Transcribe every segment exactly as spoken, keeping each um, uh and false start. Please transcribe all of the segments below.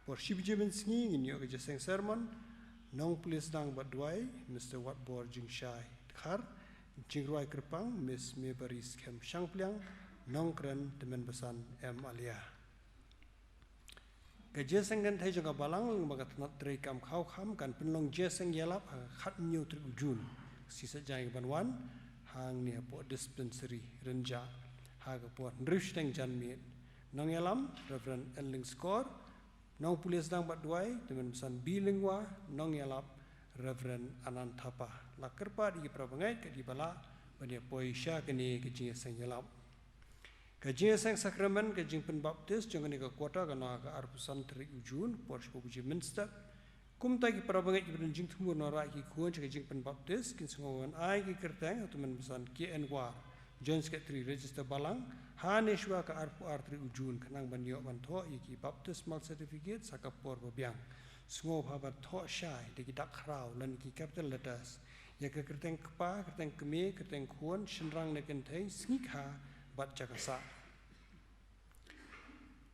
Por shi baje mynsngi ngin ïoh ka jingïaseng sermon, Nongpule Sdang bad Duwai, Mister Watbor Jingshai Dkhar, jingrwai kyrpang, Miss Mayberry Skhem Shangpliang, nongkren tymmen basan M Alia. Ka jingïaseng kynthei jong ka balang lyngba ka tnat treikam khaw kham kan pynlong jingïaseng ïalap ha ka khathynñiew tarik u Jun, sngi Saitjaiñ kaban wan, hangne hapoh dispensary Rynjah, ha ka por hynriew shiteng janmiet. Nongïalam, Reverend L. Lyngskor, Nongpule Sdang bad Duwai, tymmen basan B. Lyngwa, nongïalap, Reverend Anand Thapa. La kyrpad ïa ki para bangeit kat kiba lah ban ïa poi sha kane ka jingïaseng ïalap. Ka jingïaseng sakramen ka jingpynbaptis jong kane ka quarter kan long ha ka arphew san tarik u Jun, por shiphew baje mynstep. Kumta ki para bangeit kiba don jingthmu ban wanrah ïa ki khun sha ka jingpynbaptis kin sngewbha ban ai ki kyrteng ha u tymmen basan K. N. War, Joint Secretary Register Balang, ha ne shuwa ka arphew ar tarik u Jun, khnang ban ïoh ban thoh ïa ki baptismal certificate ha ka por ba biang. Sngewbha ban thoh shai da ki dak khraw lane ki capital letters ïa ka kyrteng kpa, kyrteng kmie, kyrteng khun, shynrang ne kynthei, sngi kha bad jaka sah.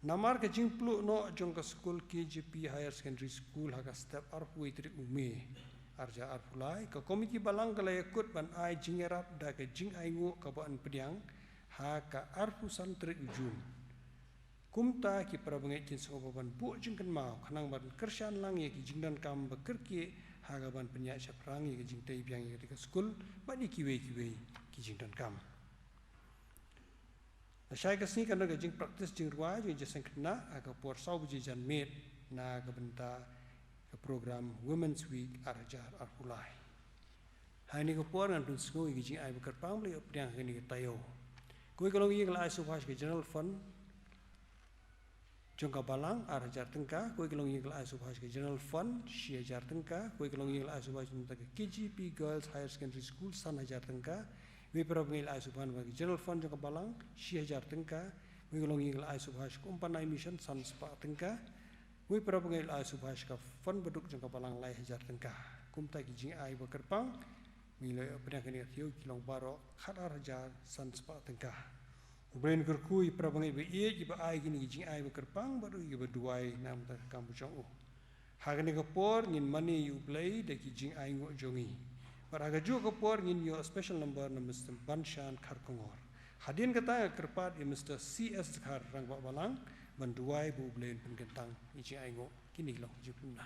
Namar ka jingpluh noh jong ka skul K J P Higher Secondary School ha ka step arphew wei tarik u May, ar hajar arphew lai, ka komiti balang ka la ïakut ban ai jingïarap da ka jingainguh kaba yn pdiang ha ka arphew san tarik u Jun. Kumta ki para bangeit kin sngewbha ban buh jingkynmaw khnang ban kyrshan lang ïa ki jingdonkam ba kyrkieh ha kaban pynïaid shaphrang ïa ka jingtei biang ïa ka skul bad ïa kiwei kiwei ki jingdonkam. Lashai ka sngi kan don ka jingpraktis jingrwai jong ka jingïaseng khynnah ha ka por saw baje janmiet na ka bynta ka program Women's Week ar hajar arphew lai. Ha kane ka por ngan pynsngew ïa ka jingai ba kyrpang ba la ïoh pdiang ha kane ka taïew. Kawei ka longïing la ai sngewbha sha ka General Fund jong ka balang ar hajar tyngka, kawei ka longïing la ai sngewbha sha ka General Fund shi hajar tyngka, kawei ka longïing la ai sngewbha sha ka K J P Girls Higher Secondary School san hajar tyngka, kawei para bangeit la ai sngewbha na ka General Fund jong ka balang shi hajar tyngka, kawei ka longïing la ai sngewbha sha ka Umpanai Mission san spah tyngka, kawei para bangeit la ai sngewbha sha ka fund baduk jong ka balang lai hajar tyngka. Kumta ki jingai ba kyrpang ba ngi la ïoh pdiang ha kane ka taïew ki long baroh khat ar hajar san spah tyngka. U Blei un kyrkhu ïa ki para bangeit ba ïeit kiba ai kine ki jingai ba kyrpang bad ruh ïa kiba duwai na ka bynta ka kam jong u. Ha kane ka por ngin mane ïa U Blei da ki jingainguh jong ngi. Bad ha kajuh ka por ngin ïoh special number na Mister Banshan Kharkongor. Hadien kata nga kyrpad ïa Mister C S Dkhar, Rangbah Balang, ban duwai ba U Blei un pynkyntang ïa ki jingainguh. Kine ki long ki jingpynbna.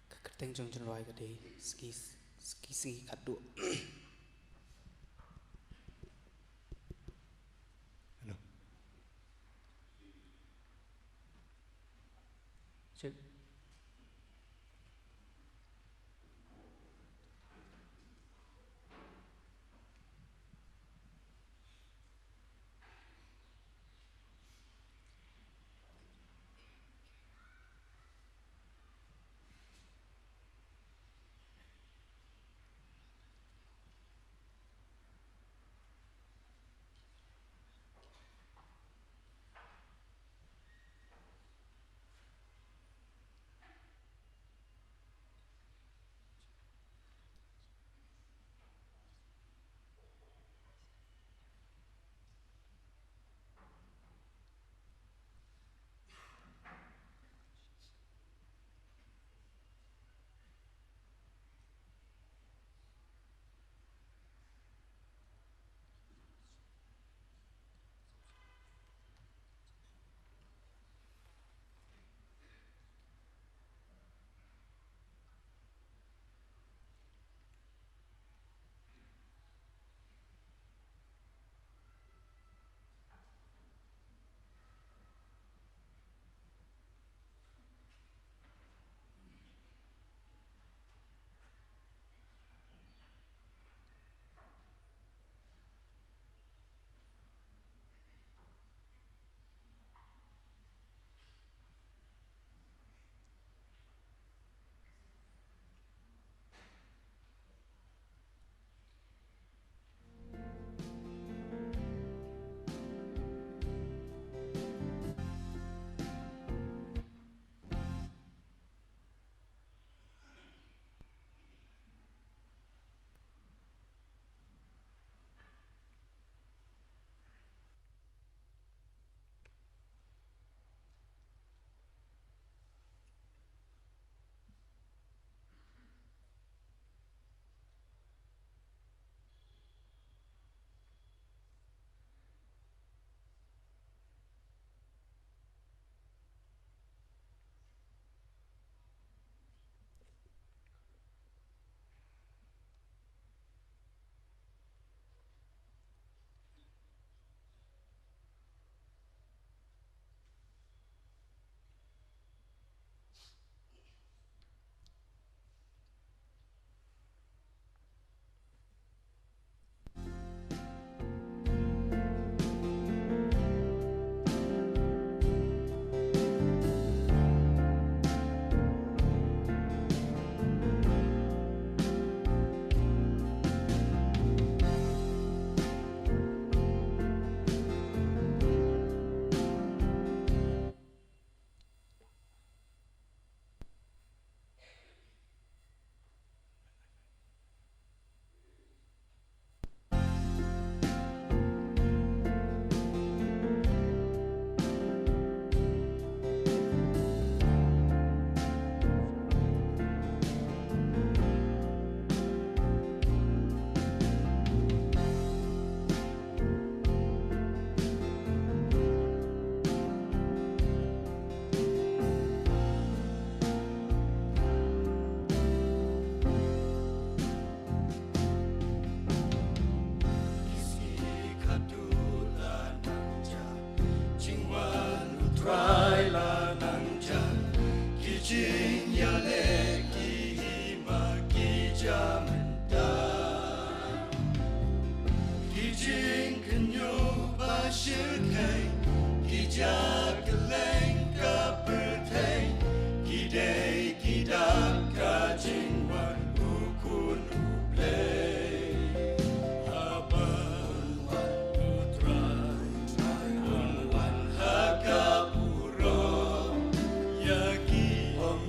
Ka kyrteng jong jingrwai ka dei Ski, Ski Sngi Khatduh. Hello. Check. Jingïaleh ki hima ki ja mynta, ki jingkhynñiuh ba shyrkhei, ki ja kylleng ka pyrthei, ki dei ki dak ka jingwan U Khun U Blei. Haba un wan U Trai, un wan ha ka burom ïa ki, ym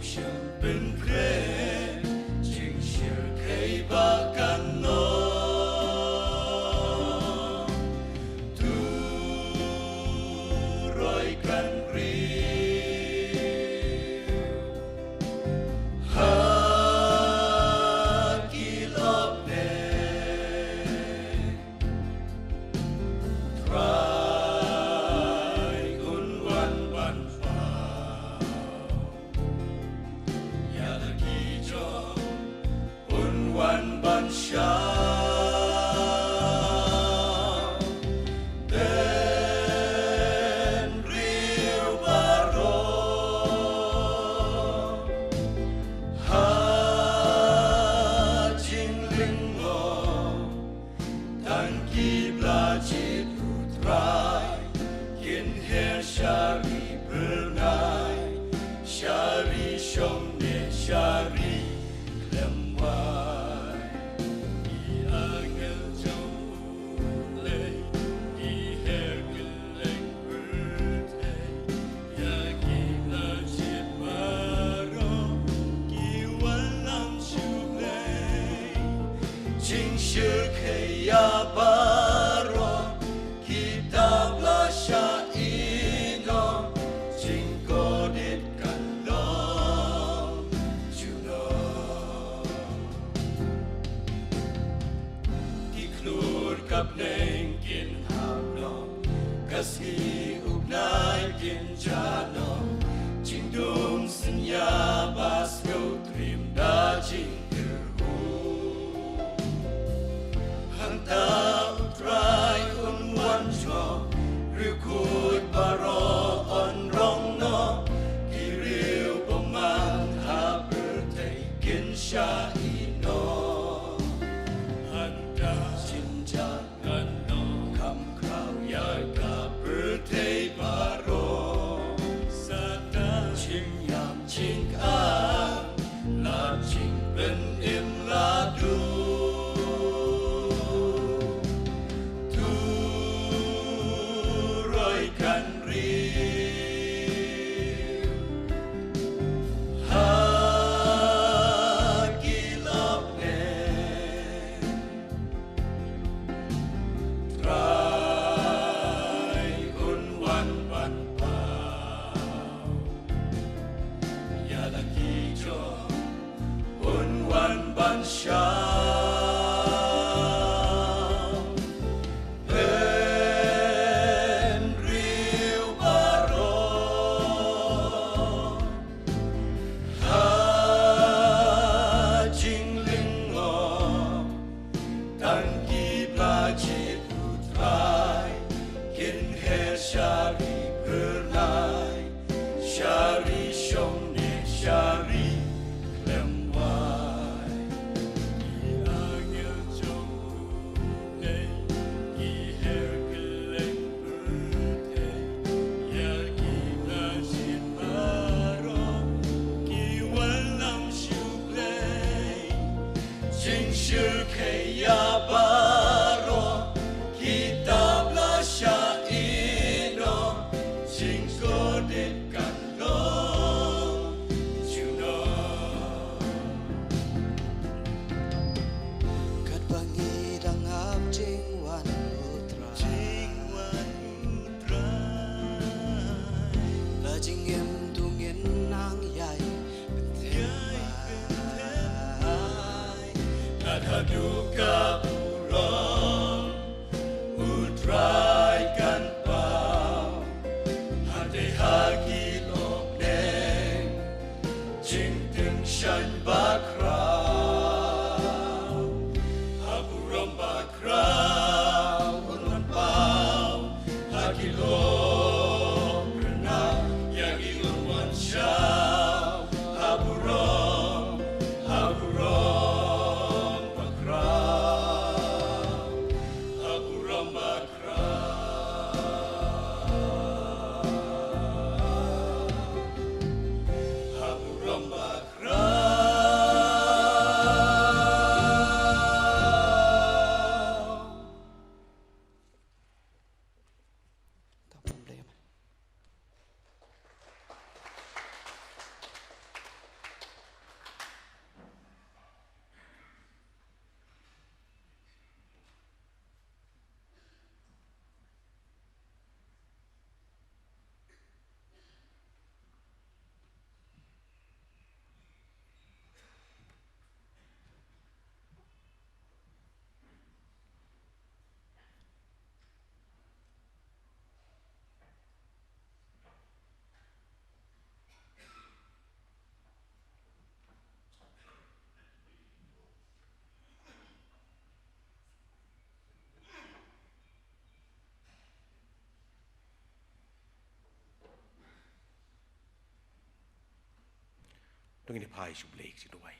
To ngin ïa phai sha U Blei ka jingduwai.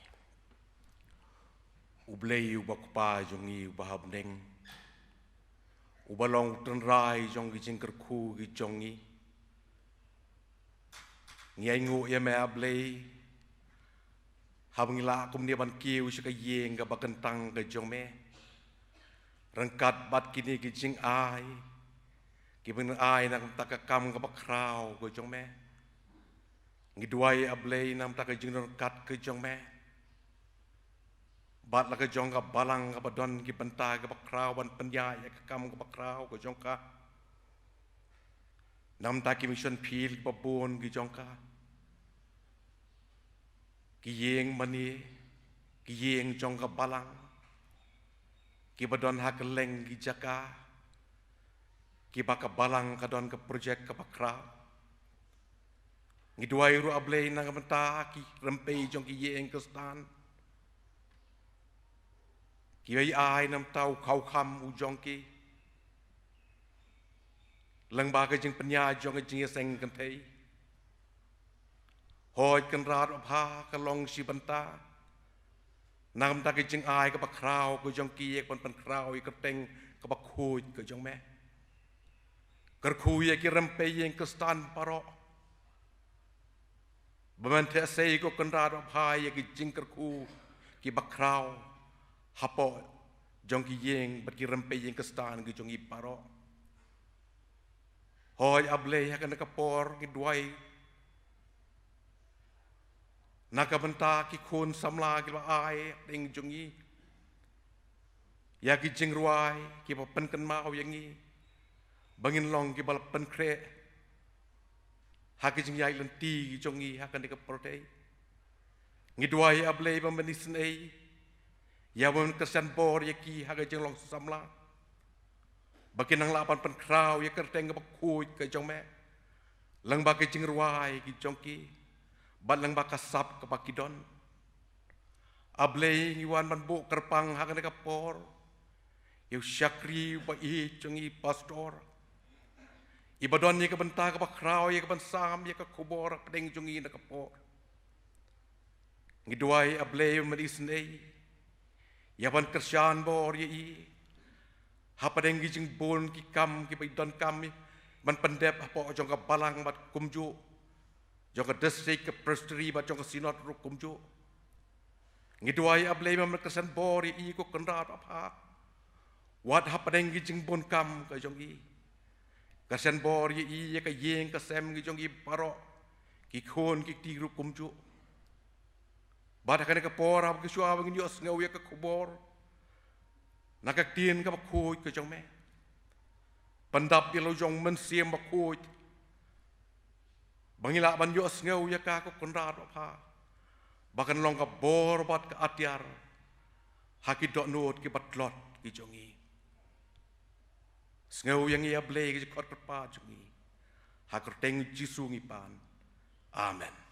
U Blei uba Kpa jong ngi uba ha bneng, uba long u tynrai jong ki jingkyrkhu ki jong ngi. Ngi ainguh ïa me, A Blei, haba ngi lah kumne ban kiew sha ka ïing kaba kyntang ka jong me, ryngkat bad kine ki jingai kiba ngi ai na ka bynta ka kam kaba khraw ka jong me. Ngi duwai, A Blei, na ka bynta ka jingryngkat ka jong me bad la ka jong ka balang kaba don ki bynta kiba khraw ban pynïaid ïa ka kam kaba khraw ka jong ka, na ka bynta ki mission field kiba bun ki jong ka, ki ïing mane, ki ïing jong ka balang kiba don ha kylleng ki jaka kiba ka balang ka don ka project kaba khraw. Ngi duwai ruh, A Blei, na ka bynta ki rympei jong ki ïing Khristan kiba ïa ai na ka bynta u khaw kham u jong ki lyngba ka jingpynïaid jong ka jingïaseng kynthei. Hooid, Kynrad Bapha, ka long shi bynta na ka bynta ka jingai kaba khraw ka jong ki ïa ka ban pynkhraw ïa ka kyrteng kaba khuid ka jong me. Kyrkhu ïa ki rympei ïing Khristan baroh ba men theh sei, ko Kynrad Bapha, ïa ki jingkyrkhu kiba khraw hapoh jong ki ïing bad ki rympei ïing Khristan ki jong ngi baroh. Hooid, A Blei, ha kane ka por ngi duwai na ka bynta ki khun samla kiba ai ha pdeng jong ngi ïa ki jingrwai kiba pynkynmaw ïa ngi ba ngin long kiba la pynkhreh ha ki jingïaid lynti ki jong ngi ha kane ka pyrthei. Ngi duwai, A Blei, ba men isynei ïa, ba men kyrshan bor ïa ki ha ka jinglong samla ba kin nang lah ban pynkhraw ïa ka kyrteng kaba khuid ka jong me lyngba ka jingrwai ki jong ki bad lyngba ka sap kaba ki don. A Blei, ngi wan ban buh kyrpang ha kane ka por ïa u shakri uba ïeit jong ngi, Pastor, iba don ïa ka bynta kaba khraw ïa ka ban sam ïa ka khubor ha pdeng jong ngi na ka por. Ngi duwai, A Blei, ba men isynei ïa ban kyrshan bor ïa i ha pdeng ki jingbun ki kam kiba i donkam ïa ban pyndep hapoh jong ka balang bad kumjuh jong ka district, ka presbytery bad jong ka synod ruh kumjuh. Ngi duwai, A Blei, ba men kyrshan bor ïa i, ko Kynrad Bapha, wat ha pdeng ki jingbun kam ka jong i. Kyrshan bor ïa i, ïa ka ïing ka sem ki jong i baroh, ki khun ki kti ruh kumjuh. Bad ha kane ka por, haba ki shuwa ba ngin ïohsngew ïa ka khubor na ka ktien kaba khuid ka jong me, pyndap ïa la u jong u Mynsiem Bakhuid ba ngi lah ban ïohsngew ïa ka, ko Kynrad Bapha, ba kan long ka bor bad ka atiar ha ki dohnud kiba tlot ki jong ngi. Sngew ïa ngi, A Blei, ka jingkhot kyrpad jong ngi, ha ka kyrteng Jisu ngi pan. Amen.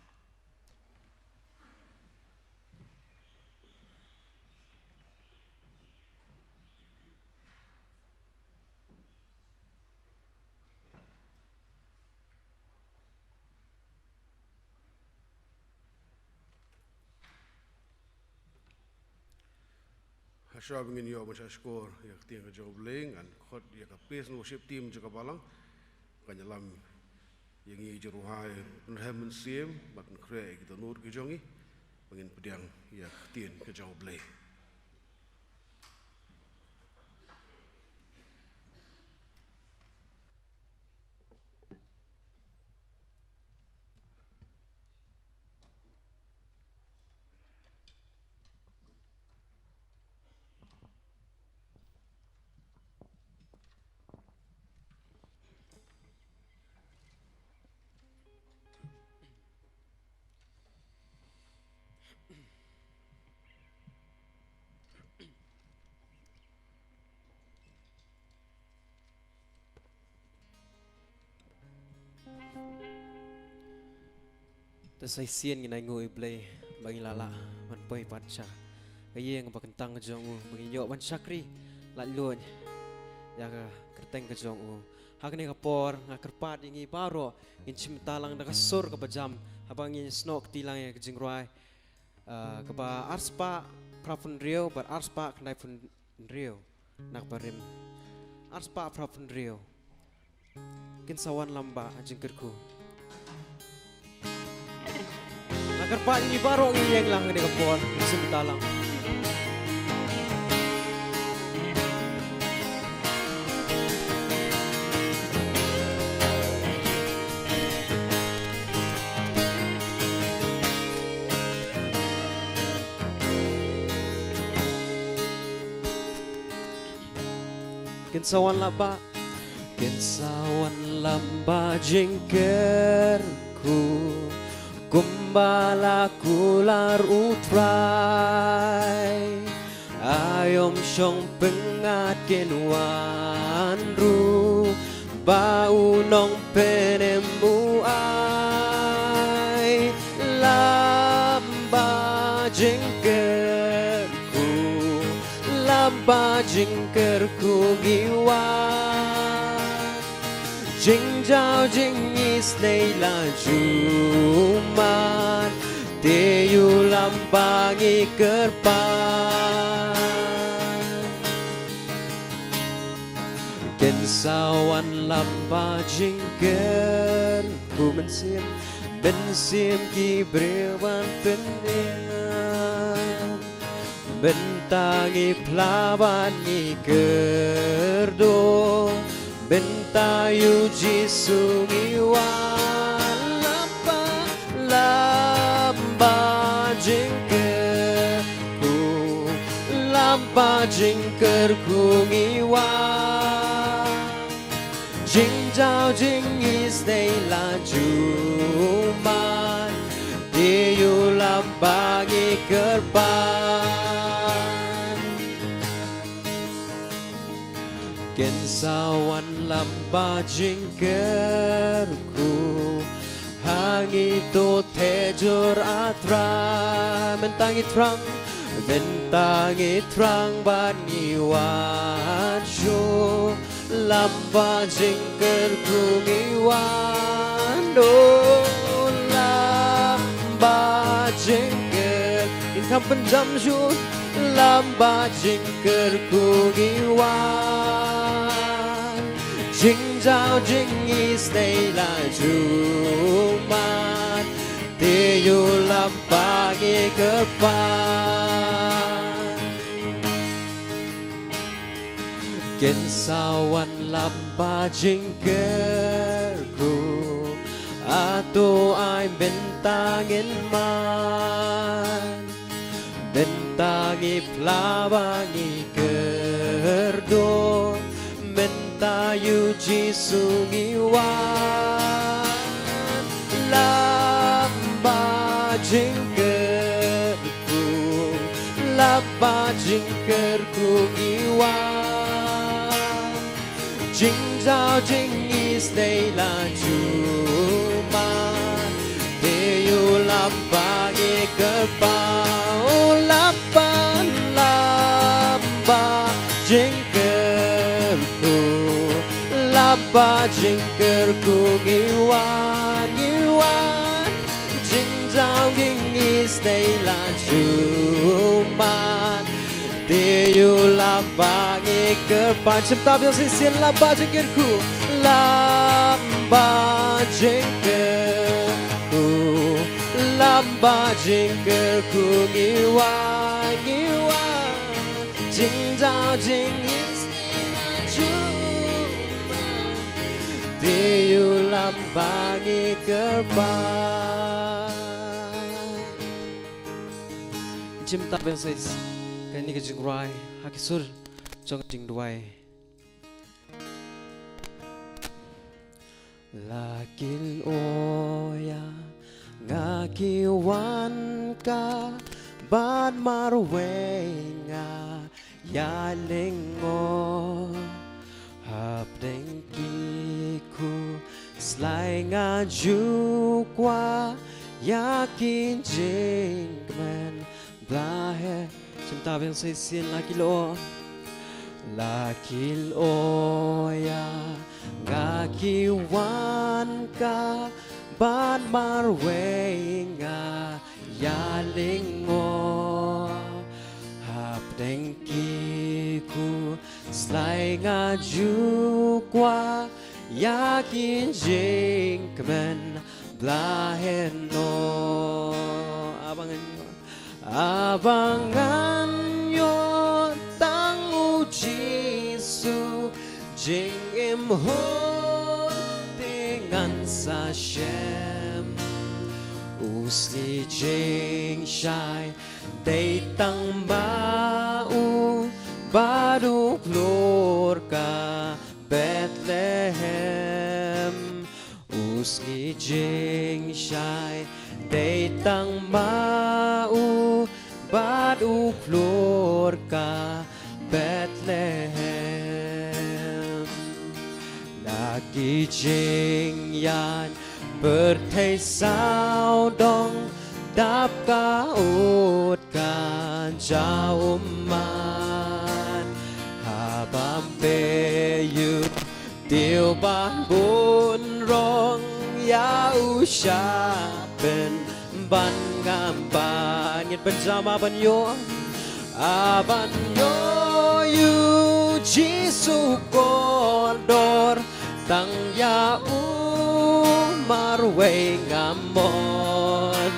Hashwa ba ngin ïoh ban shahshkor ïa ka ktien ka jong U Blei, ngan khot ïa ka praise and worship team jong ka balang kan ïalam ïa ngi, jingrwai, Nongrim Mynsiem, bad pynkhreh ïa ki dohnud ki jong ngi ba ngin pdiang ïa ka ktien ka jong U Blei. Te sa shisien ngin ainguh ïa U Blei ba ngi la lah ban poi pat sha ka ïing ba kyntang ka jong u, ba ngin ïoh ban shakri laitluid ïa ka kyrteng ka jong u. Ha kane ka por nga kyrpad ïa ngi baroh ngin shim bynta lang da ka sur kaba jam haba ngin snoh kti lang ïa ka jingrwai. Ah, kaba arspah phra phew hynriew bad arspah khyndai phew hynriew na ka barim. Arspah phra phew hynriew. Kin sa wan lamba jingkyrkhu. Nga kyrpad ïa ngi baroh ngin ïeng lang ha kane ka por, ngin sngewbha lang. Kin sa wan lamba, kin sa wan lamba jingkyrkhu, kumba la kular U Trai. Aïom shong pyngngad kin wan ruh, ba U Nongpynim u ai. Lamba jingkyrkhu, lamba jingkyrkhu ngi wan. Jingjaw jingisynei la ju man, te ïa u lamba ngi kyrpad. Kin sa wan lamba jingkyrkhu, mynsiem, mynsiem ki briew ban pynïap. Mynta ngi phla bad ngi kyrduh, mynta ïa U Jisu ngi wan. Lamba, lamba jingkyrkhu, lamba jingkyrkhu ngi wan. Jingjaw jingisynei la ju man, te ïa u lamba ngi kyrpad. Kin sa wan lamba jingkyrkhu, ha ngi to theh jur A Trai. Mynta ngi thrang, mynta ngi thrang bad ngi wan shuh. Lamba jingkyrkhu ngi wan, oh, lamba jingkyrkhu. Ngin kham pynjam shuh, lamba jingkyrkhu ngi wan. Jingjaw jingisynei la ju man, te ïa u lamba ngi kyrpad. Kin sa wan lamba jingkyrkhu, hato ai mynta ngin man. Mynta ngi phla bad ngi kyrduh, mynta ïa U Jisu ngi wan. Lamba jingkyrkhu, lamba jingkyrkhu ngi wan. Jingjaw jingisynei la ju man, te ïa u lamba ngi kyrpad. Oh, lamba, lamba jingkyrkhu, lamba jingkyrkhu ngi wan, ngi wan. Jingjaw jingisynei la ju man, te ïa u lamba ngi kyrpad. Shim tap ïa u shisien, lamba jingkyrkhu, lamba jingkyrkhu, lamba jingkyrkhu ngi wan, ngi wan. Jingjaw jingisynei la ju man, te ïa u lamba ngi kyrpad. Shim tap ïa u shisien kane ka jingrwai ha ki sur jong ka jingduwai. La ki lyoh ïa nga ki wan ka ban marwei nga ïa lyngngoh. Hapdeng ki khuslai nga ju kwah ïa ki jingkmen. Bla he, shim tap ïa u shisien, la ki lyoh, la ki lyoh ïa nga ki wan ka ban marwei nga ïa lyngngoh. Hapdeng ki khuslai nga ju kwah ïa ki jingkmen bha heno. Haba ngan ïoh, haba ngan ïoh tang U Jisu, jingim hun te ngan sa shem. U sngi jingshai dei tang ma u, bad u khlur ka Bethlehem. U sngi jingshai dei tang ma u, bad u khlur ka Bethlehem. Na ki jingïaid pyrthei sawdong, dap ka ut ka jaw ummat. Haba pyrshah ïa u tiew ban bun rong, ïa u shah pynban ngam ban. Ngin pynjama ban ïoh, ah, ban ïoh ïa U Jisu kordor. Tang ïa u marwei nga mon.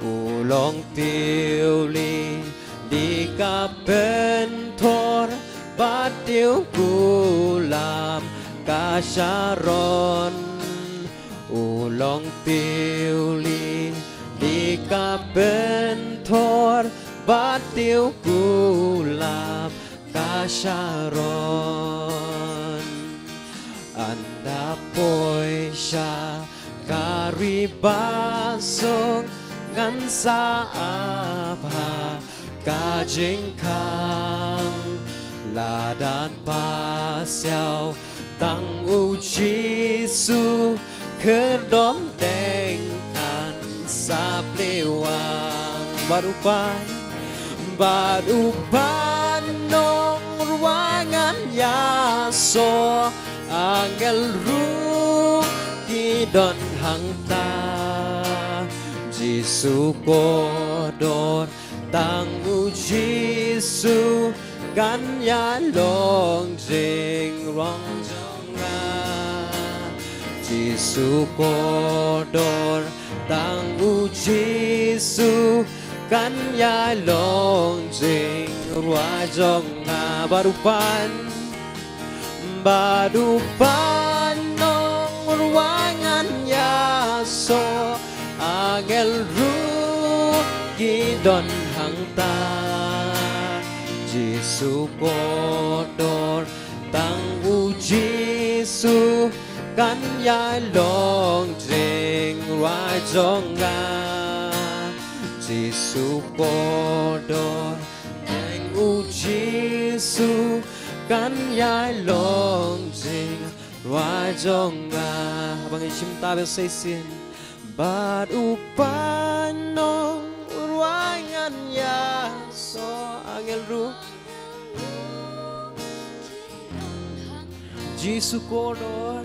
U long tiew lili ka pynthor, bad tiew kulap ka Sharon. U long tiew lili ka pynthor, bad tiew kulap ka Sharon. Ynda poi sha ka ri basuk, ngan sa ap ha ka jingkhang. Lada pasiaw tang U Jisu, khyrdop deng kan sa plie wang. Bad u pan, bad u pan nongrwai ngan ïasoh, angel ruh ki don hangta. Jisu kordor, tang U Jisu, kan ïai long jingrwai jong nga. Jisu kordor, tang U Jisu, kan ïai long jingrwai jong nga. Bad u pan, bad u pan nongrwai ngan ïasoh, angel ruh ki don hangta. Jisu kordor, tang U Jisu, kan ïai long jingrwai jong nga. Jisu kordor, tang U Jisu, kan ïai long jingrwai jong nga. Haba ngin shim ta bad sa shisien. Bad u pan nongrwai ngan ïasoh, angel ruh. Jisu kordor,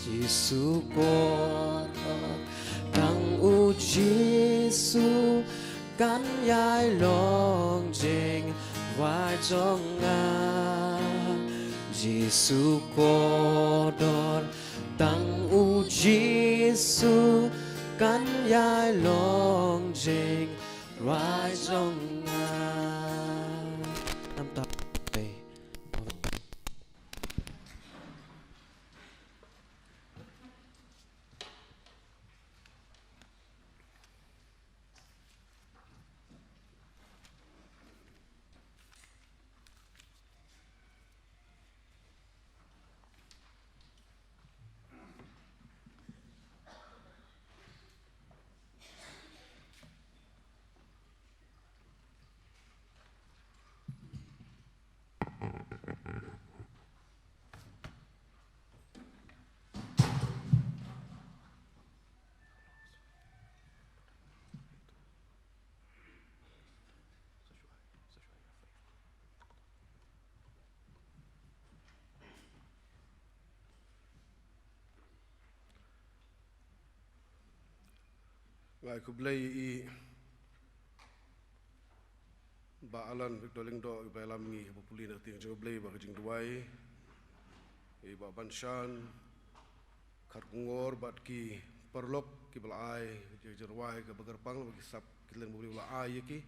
Jisu kordor, tang U Jisu, kan ïai long jingrwai jong nga. Jisu kordor, tang U Jisu, kan ïai long jingrwai jong nga. Namta. Ngai khublei ïa i Bah Alan Victor Lyngdoh, ba ïalam ngi ha ba pule na ka ktien jong U Blei bad ka jingduwai. Ïa Bah Banshan Kharkongor bad ki paralok kiba la ai ïa ka jingrwai kaba kyrpang, bad ki sap ki leng ba U Blei ba la ai ïa ki.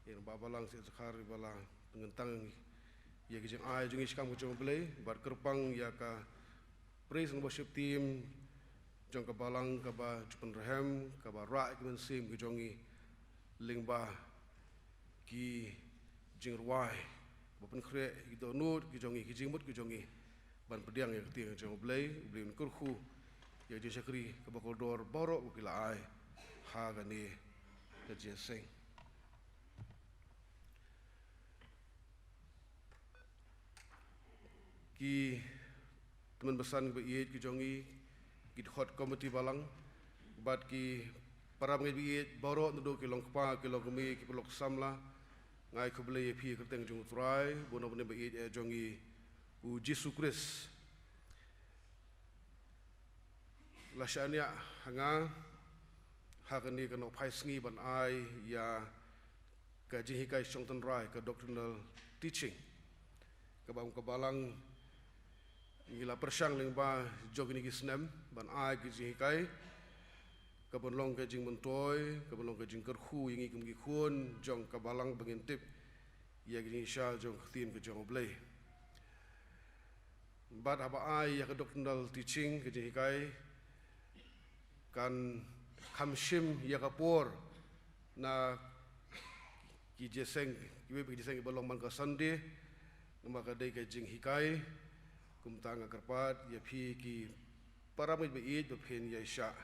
Ïa Bah Balang Syed Dkhar ba la pynkyntang ïa ka jingai jong ngi shikam ka jong U Blei, bad kyrpang ïa ka praise and worship team jong ka Balang kaba ju pynrhem, kaba rah ïa ka mynsiem ka jong ngi lyngba ki jingrwai, ba pynkhreh ïa ki dohnud ki jong ngi, ki jingmut ki jong ngi ban pdiang ïa ka ktien jong U Blei. U Blei un kyrkhu ïa ka jingshakri kaba kordor baroh ba ki la ai ha kane ka jingïaseng. Ki tymmen basan kiba ïeit ki jong ngi, ki dkhot komiti balang, bad ki para bangeit ba ïeit baroh, naduh ki long kpa, ki long kmie, ki paralok samla, nga ai khublei ïa phi ha ka kyrteng jong U Trai, ba u nongpynim ba ïeit eh jong ngi U Jisu Khrist la shaniah ha nga ha kane ka nohphai sngi ban ai ïa ka jinghikai shong tynrai, ka doctrinal teaching, kaba kum ka Balang ngi la pyrshang lyngba jong kine ki snem ban ai ka jinghikai, kaban long ka jingmyntoi, kaban long ka jingkyrkhu ïa ngi kum ki khun jong ka Balang ba ngin tip ïa ka jingshisha jong ka ktien ka jong U Blei. Bad haba ai ïa ka doctrinal teaching, ka jinghikai, kan kham shim ïa ka por na ki jingïaseng, kiwei pat ki jingïaseng kiba long man ka Sunday, namar ka dei ka jinghikai. Kumta nga kyrpad ïa phi ki para bangeit ba ïeit ba phin ïaishah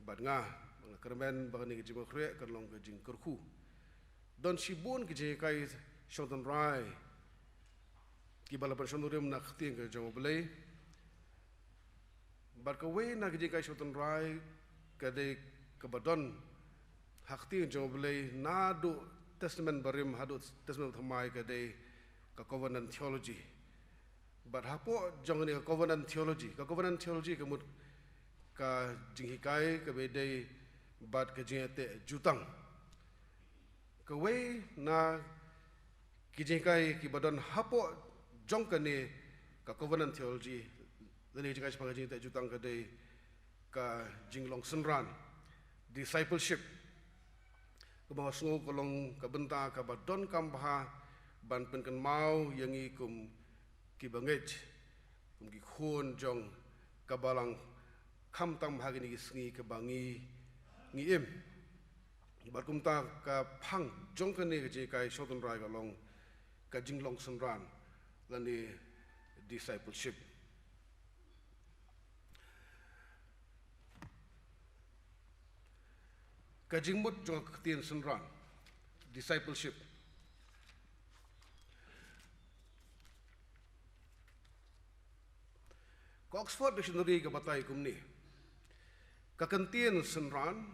bad nga, nga kyrmen ba kane ka jingpynkhreh kan long ka jingkyrkhu. Don shibun ki jinghikai shong tynrai kiba la pynshong nongrim na ka ktien ka jong U Blei. Bad kawei na ki jinghikai shong tynrai ka dei kaba don ha ka ktien jong U Blei naduh Testament Barim haduh Testament Thymmai, ka dei ka covenant theology. Bad hapoh jong kane ka covenant theology, ka covenant theology ka mut ka jinghikai kaba dei bad ka jingïateh jutang. Kawei na ki jinghikai kiba don hapoh jong kane ka covenant theology, lane ka jinghikai shaphang ka jingïateh jutang, ka dei ka jinglong synran, discipleship. Kaba nga sngew ka long ka bynta kaba donkam bha ban pynkynmaw ïa ngi kum kiba ngeit, kum ki khun jong ka Balang, khamtam ha kine ki sngi kaba ngi, ngi im. Bad kumta ka phang jong kane ka jinghikai shong tynrai ka long ka jinglong synran lane discipleship. Ka jingmut jong ka ktien synran, discipleship. Ka Oxford Dictionary ka batai kumne: ka ktien synran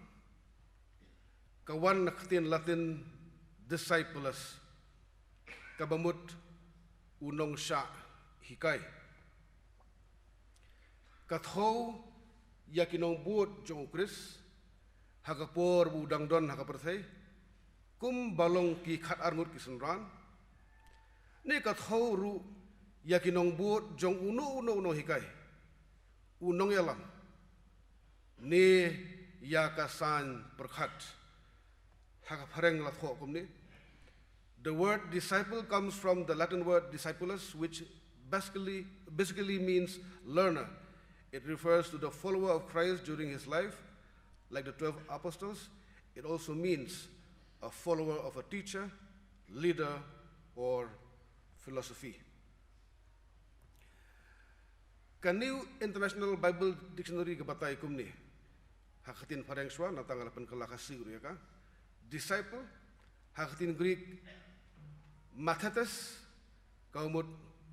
ka wan na ka ktien Latin discipulus, kaba mut u nongshah hikai. Ka thew ïa ki nongbud jong U Khrist ha ka por ba u dang don ha ka pyrthei kum ba long ki khatar ngut ki synran, ne ka thew ruh ïa ki nongbud jong uno uno u nonghikai, u nongïalam, ne ïa ka saiñ pyrkhat. Ha ka phareng la thoh kumne: the word disciple comes from the Latin word discipulus, which basically, basically means learner. It refers to the follower of Christ during his life, like the twelve apostles. It also means a follower of a teacher, leader, or philosophy. Ka New International Bible Dictionary ka batai kumne ha ka ktien phareng shuwa, nangta nga la pynkylla Khasi ruh ïa ka. Disciple, ha ka ktien Greek mathetes, ka mut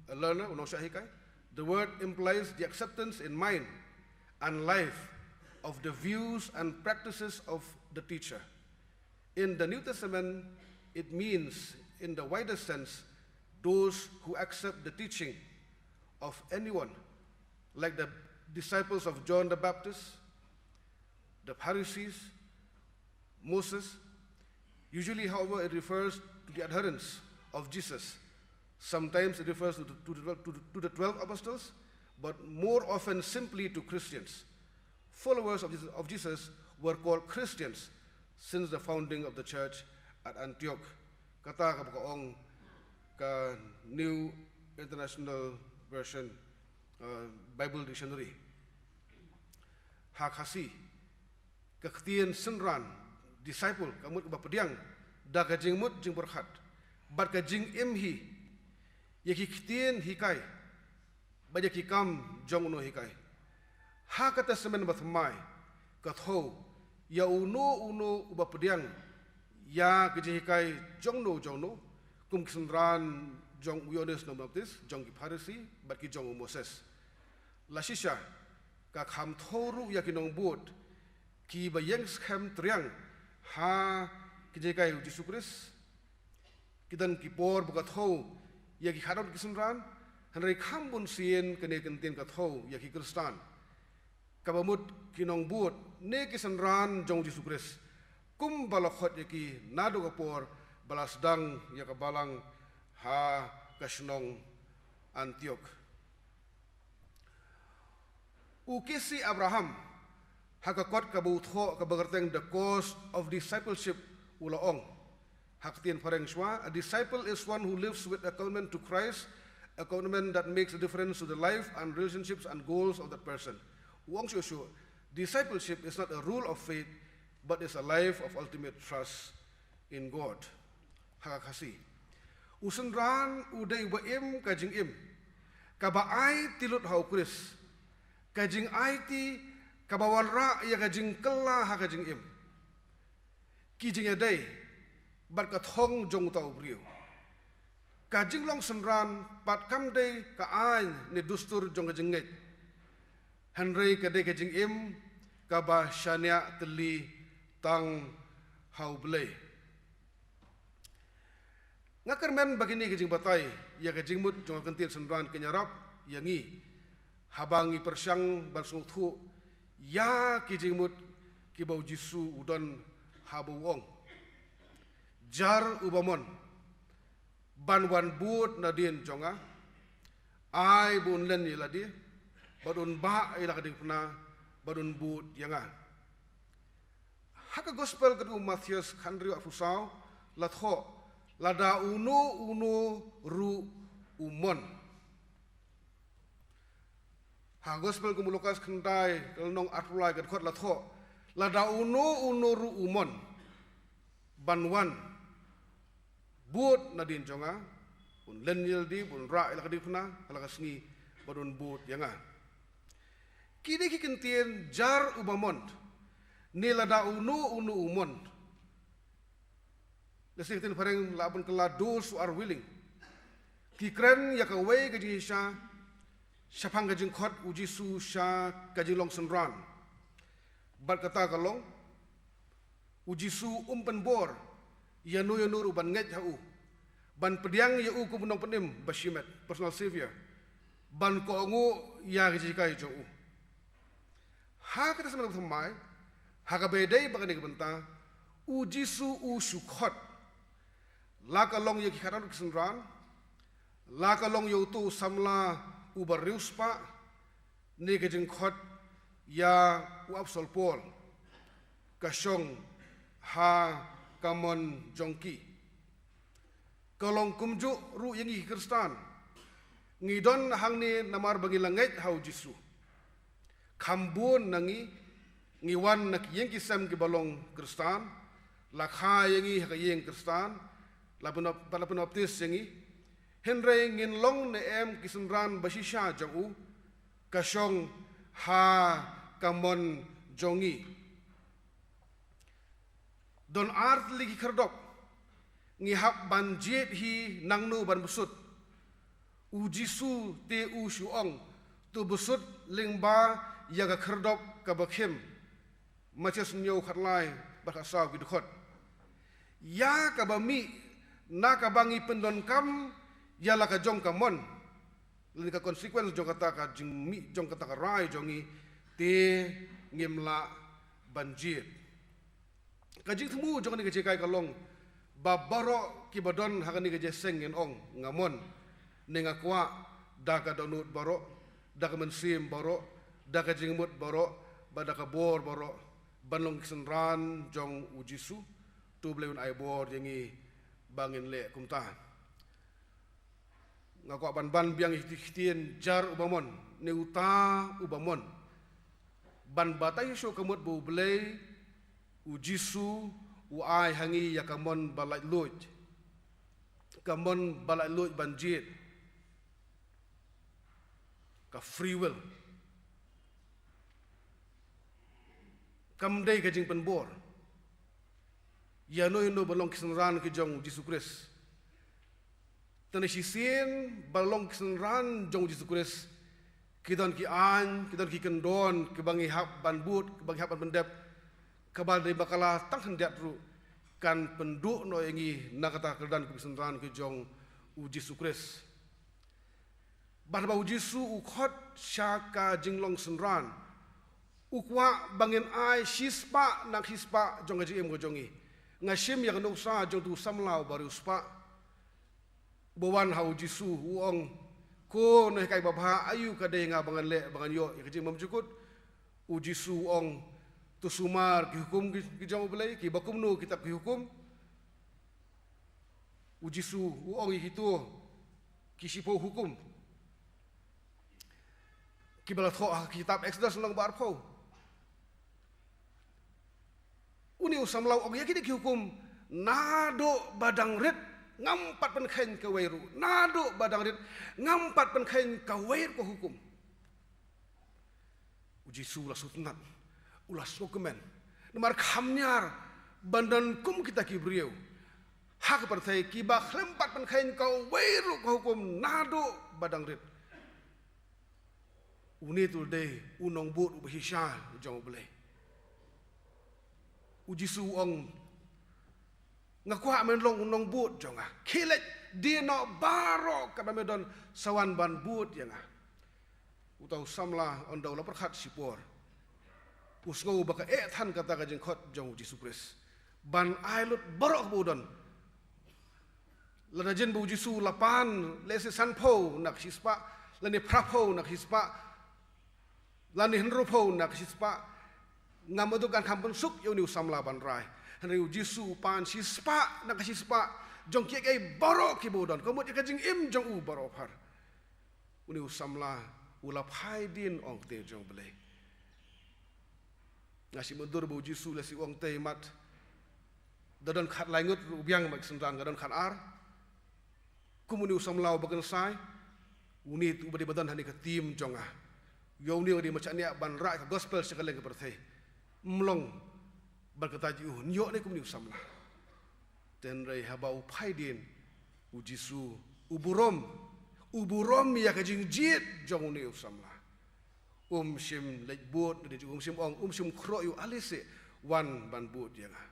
a learner, u nongshah hikai. The word implies the acceptance in mind and life of the views and practices of the teacher. In the New Testament, it means, in the wider sense, those who accept the teaching of anyone, like the disciples of John the Baptist, the Pharisees, Moses. Usually, however, it refers to the adherents of Jesus. Sometimes it refers to the, to the, to the, to the twelve apostles, but more often simply to Christians. Followers of Jesus, of Jesus were called Christians since the founding of the church at Antioch. Kata ka ba ka ong ka New International Version, uh, Bible Dictionary. Ha Khasi, ka ktien synran, disciple, ka mut kaba pdiang da ka jingmut jingpyrkhat bad ka jingim hi ïa ki ktien hikai bad ïa ki kam jong u nonghikai. Ha ka Testament Bathymmai ka thew ïa uno uno uba pdiang ïa ka jinghikai jongno jongno, kum ki synran jong u Ïoannis Nongbaptis, jong ki Pharisi bad ki jong u Moses. La shisha, ka kham thew ruh ïa ki nongbud kiba ïeng skhem triang ha ki jinghikai u Jisu Khrist. Ki don ki por ba ka thew ïa ki khadot ki synran, hynrei kham bun sien kane ka ktien ka thew ïa ki Khristan, kaba mut ki nongbud ne ki synran jong u Jisu Khrist, kumba la khot ïa ki naduh ka por ba la sdang ïa ka balang ha ka shnong Antioch. U Casey Abraham, ha ka kot kaba u thoh kaba kyrteng The Cost of Discipleship, u la ong, ha ka ktien phareng shuwa, "A disciple is one who lives with a commitment to Christ, a commitment that makes a difference to the life and relationships and goals of that person." U ong shuh shuh, "Discipleship is not a rule of faith, but is a life of ultimate trust in God." Ha ka Khasi, u synran u dei uba im ka jingim kaba aiti lut ha u Khrist, ka jingaiti kaba wanrah ïa ka jingkylla ha ka jingim, ki jingïadei bad ka thong jong uta u briew. Ka jinglong synran pat kam dei ka aiñ ne dustur jong ka jingngeit, hynrei ka dei ka jingim kaba shaniah tylli tang ha U Blei. Nga kyrmen ba kine ki jingbatai ïa ka jingmut jong ka ktien synran kin ïarap ïa ngi haba ngi pyrshang ban sngewthuh ïa ki jingmut kiba U Jisu u don, haba u ong, "Jar uba mon ban wan bud nadien jong nga, ai ba un len ïa lade bad un bah ïa la ka diengphna bad un bud ïa nga." Ha ka Gospel ka u Mathaios khathynriew arphew saw la thoh, "Lada uno uno ruh u mon." Ha ka Gospel ka u Lukas khyndai ka lynnong arphew lai ka dkhot la thoh, "Lada uno uno ruh u mon ban wan bud nadien jong nga, un len ïa lade, un rah ïa la ka diengphna ha la ka sngi bad un bud ïa nga." Kine ki ktien, "Jar uba mon" ne "Lada uno uno u mon", la shisha ka ktien phareng la bun kylla, "Those who are willing", ki kren ïa kawei ka jingshisha shaphang ka jingkhot U Jisu sha ka jinglong synran. Bad kata ka long, U Jisu um pynbor ïano ïano ruh ban ngeit ha u, ban pdiang ïa u kum u Nongpynim bashimet, personal savior, ban kohnguh ïa ka jinghikai jong u. Ha ka Testament Bathymmai, ha kaba ïadei bad kane ka bynta, U Jisu u shu khot, la ka long ïa ki khadar ki synran, la ka long ïa uto u samla uba riewspah, ne ka jingkhot ïa u Apostol Paul, ka shong ha ka mon jong ki. Ka long kumjuh ruh ïa ngi ki Khristan. Ngi don hangne namar ba ngi la ngeit ha U Jisu. Kham bun na ngi, ngi wan na ki ïing ki sem kiba long Khristan, la kha ïa ngi ha ka ïing Khristan, la pynbap-, la pynbaptis ïa ngi. Hynrei ngin long ne em ki synran bashisha jong u, ka shong ha ka mon jong ngi. Don ar tylli ki khyrdop, ngi hap ban jied hi nangno ban bsut. U Jisu te u shu ong, "To bsut lyngba ïa ka khyrdop kaba khim." Mathaios hynñiew khatlai bad khatsaw ki dkhot. Ïa kaba mih na kaba ngi pyndonkam ïa la ka jong ka mon, lane ka consequence jong kata ka jingmih jong kata ka rai jong ngi, te ngim lah ban jied. Ka jingthmu jong kane ka jinghikai ka long, Ba baroh kiba don ha kane ka jingïaseng ngin ong, nga mon ne nga kwah da ka dohnud baroh, da ka mynsiem baroh, da ka jingmut baroh, bad da ka bor baroh ban long ki synran jong U Jisu. To U Blei un ai bor ïa ngi ba ngin leh kumta. Nga kwah ban ban biang ïa ki ktien jar uba mon, ne uta uba mon. Ban batai shuh ka mut ba U Blei, U Jisu, u ai ha ngi ïa ka mon ba laitluid. Ka mon ba laitluid ban jied. Ka free will. Kam dei ka jingpynbor ïa no ïa no ba long ki synran ki jong U Jisu Khrist. Te na shisien ba long ki synran jong U Jisu Khrist, ki don ki aiñ, ki don ki kyndon kiba ngi hap ban bud, kiba ngi hap ban pyndep, kaba dei ba ka la tang khyndiat ruh kan pynduh noh ïa ngi na kata ka kyrdan ki synran ki jong U Jisu Khrist. Bad ba U Jisu u khot sha ka jinglong synran, u kwah ba ngin ai shispah na shispah jong ka jingim ka jong ngi. Nga shim ïa ka nuksa jong utu u samla uba riewspah. Ba wan ha U Jisu u ong, "Ko nonghikai babha, aïu ka dei nga ba ngan leh ba ngan ïoh ïa ka jingbymjukut?" U Jisu u ong, "To sumar ki hukum ki, ki jong U Blei, kiba kumno kita ki hukum?" U Jisu u ong ïa kito ki shiphew hukum kiba la thoh ha kitab Exodus lynnong ba arphew. Une u samla u ong ïa kine ki hukum, naduh ba dang rit ngam pat pynkheiñ kawei ruh, naduh ba dang rit ngam pat pynkheiñ kawei ruh ka hukum. U Jisu u la sngewtynnat, u la sngewkmen. Namar kham niar ban don kum kita ki briew ha ka pyrthei kiba khlem pat pynkheiñ kawei ruh ka hukum naduh ba dang rit. Une te u dei u nongbud uba shisha jong U Blei. U Jisu u ong, "Nga kwah men long u nongbud jong nga. Khie leit die noh baroh kaba me don sa wan ban bud ïa nga." Uta u samla ynda u la pyrkhat shipor, u sngew ba ka eh than kata ka jingkhot jong U Jisu Khrist ban ai lut baroh kaba u don. Lada jin ba U Jisu u la pan lehse sanphew na ka shispah, lane phraphew na ka shispah, lane hynriewphew na ka shispah, ngam duh kan kham pynsuk ïa une u samla ban rai. Hynrei U Jisu u pan shispah na ka shispah jong kiei kiei baroh kiba u don, ka mut ïa ka jingim jong u baroh phar. Une u samla u la phai dien, ong ktien jong U Blei. Nga sngewthuh ba U Jisu lehse u ong te mat, da don khatlai ngut ruh u biang bad ki synran, ka don khatar. Kum une u samla uba kynsai, une te uba dei ba don ha kane ka team jong nga. Ïa une uba dei ma shaniah ban rai ka gospel sha kylleng ka pyrthei. Ym long ban kata jong u, ïoh ne kum une u samla. Hynrei haba u phai dien, U Jisu u burom, u burom ïa ka jingjied jong une u samla. Um shym leit bud, um shym ong, um shym khroh ïa u, ale se wan ban bud ïa nga.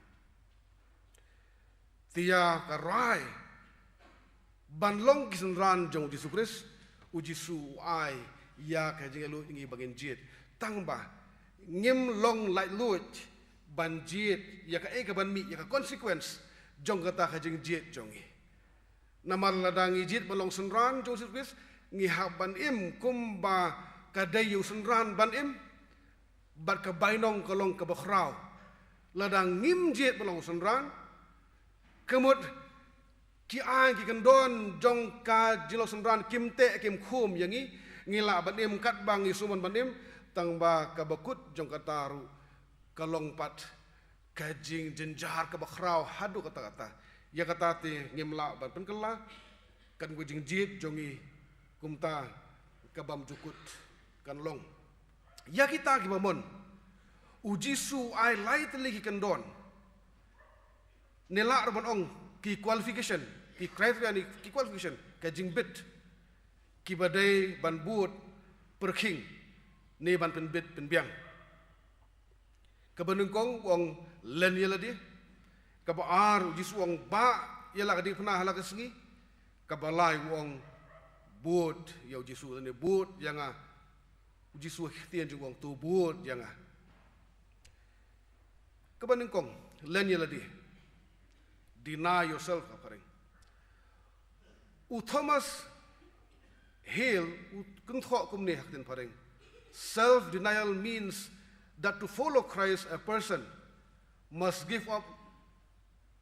Te ïa ka rai ban long ki synran jong U Jisu Khrist, U Jisu u ai ïa ka jingïaluid ïa ngi ba ngin jied. Tang ba ngim long laitluid ban jied ïa kaei kaban mih, ïa ka consequence jong kata ka jingjied jong ngi. Namar lada ngi jied ban long synran jong U Jisu Khrist, ngi hap ban im kumba ka dei ïa u synran ban im. Bad ka bainong ka long kaba khraw. Lada ngim jied ban long synran, ka mut ki aiñ ki kyndon jong ka jinglong synran kim teh kim khum ïa ngi, ngi lah ban im katba ngi sumon ban im, tang ba kaba kut jong kata ruh ka long pat ka jingjynjar kaba khraw haduh katta katta. Ïa kata te ngim lah ban pynkylla, kan ka jingjied jong ngi kumta ka bymjukut kan long. Ïa kita kiba mon, U Jisu u ai lai tylli ki kyndon. Ne lah ruh ban ong ki qualification, ki criteria ne ki qualification, ka jingbit kiba dei ban bud pyrkhing ne ban pynbit pynbiang. Kaba nyngkong u ong, "Len ïa lade." Kaba ar, U Jisu u ong, "Bah ïa la ka diengphna ha la ka sngi." Kaba lai u ong, "Bud ïa U Jisu, lane bud ïa nga." U Jisu u ktien jong u ong, "To bud ïa nga." Kaba nyngkong, "Len ïa lade." Deny yourself, ha ka phareng. U Thomas Hale u kynthoh kumne ha ka ktien phareng: Self denial means that to follow Christ, a person must give up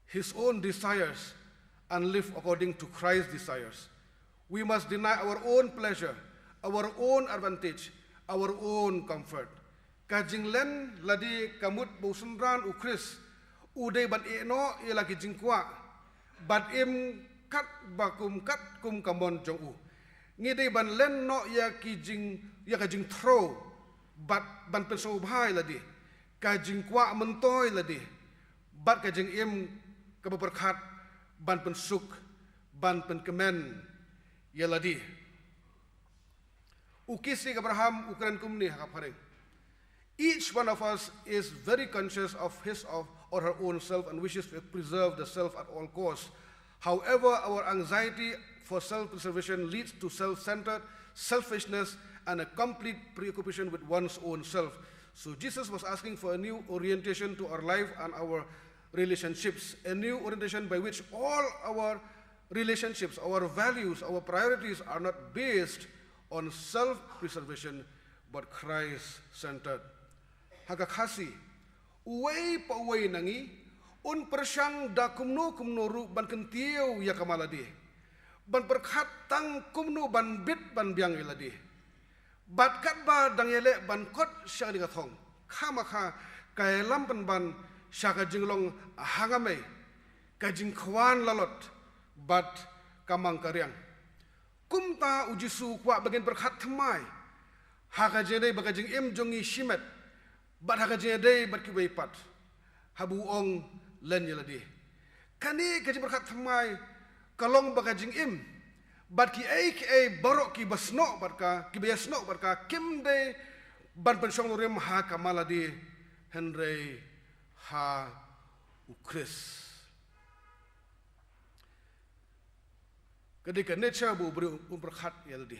his own desires and live according to Christ's desires. We must deny our own pleasure, our own advantage, our own comfort. Ka jinglen lade ka mut ba u synran u Khrist u dei ban ïehnoh ïa la ki jingkwah bad im kat ba kum kat kum ka mon jong u. Ngi dei ban len noh ïa ki jing, ïa ka jingthro bad ban pynsngewbha ïa lade, ka jingkwah myntoi lade bad ka jingim kaba pyrkhat ban pynsuk, ban pynkmen ïa lade. U Casey Abraham u kren kumne ha ka phareng: Each one of us is very conscious of his of or her own self and wishes to preserve the self at all costs. However, our anxiety for self-preservation leads to self-centered, selfishness, and a complete preoccupation with one's own self. So Jesus was asking for a new orientation to our life and our relationships, a new orientation by which all our relationships, our values, our priorities are not based on self-preservation but Christ-centered. Ha ka Khasi, uwei pa uwei na ngi un pyrshang da kumno kumno ruh ban kyntiew ïa ka ma lade, ban pyrkhat tang kumno ban bit ban biang ïa lade. Bad katba dang ïaleh ban kot sha kane ka thong, khamkha ka ïalam pynban sha ka jinglong hangamei, ka jingkwah lalot bad ka mang ka riang. Kumta u Jisu u kwah ba ngin pyrkhat thymmai ha ka jingïadei bad ka jingim jong ngi shimet bad ha ka jingïadei bad kiwei pat, haba u ong len ïa lade. Kane ka jingpyrkhat thymmai ka long ba ka jingim bad kiei kiei baroh kiba snoh bad ka, kiba ïasnoh bad ka, kim dei ban pynshong nongrim ha ka ma lade, hynrei ha u Khrist. Ka dei ka nature ba u briew un pyrkhat ïa lade,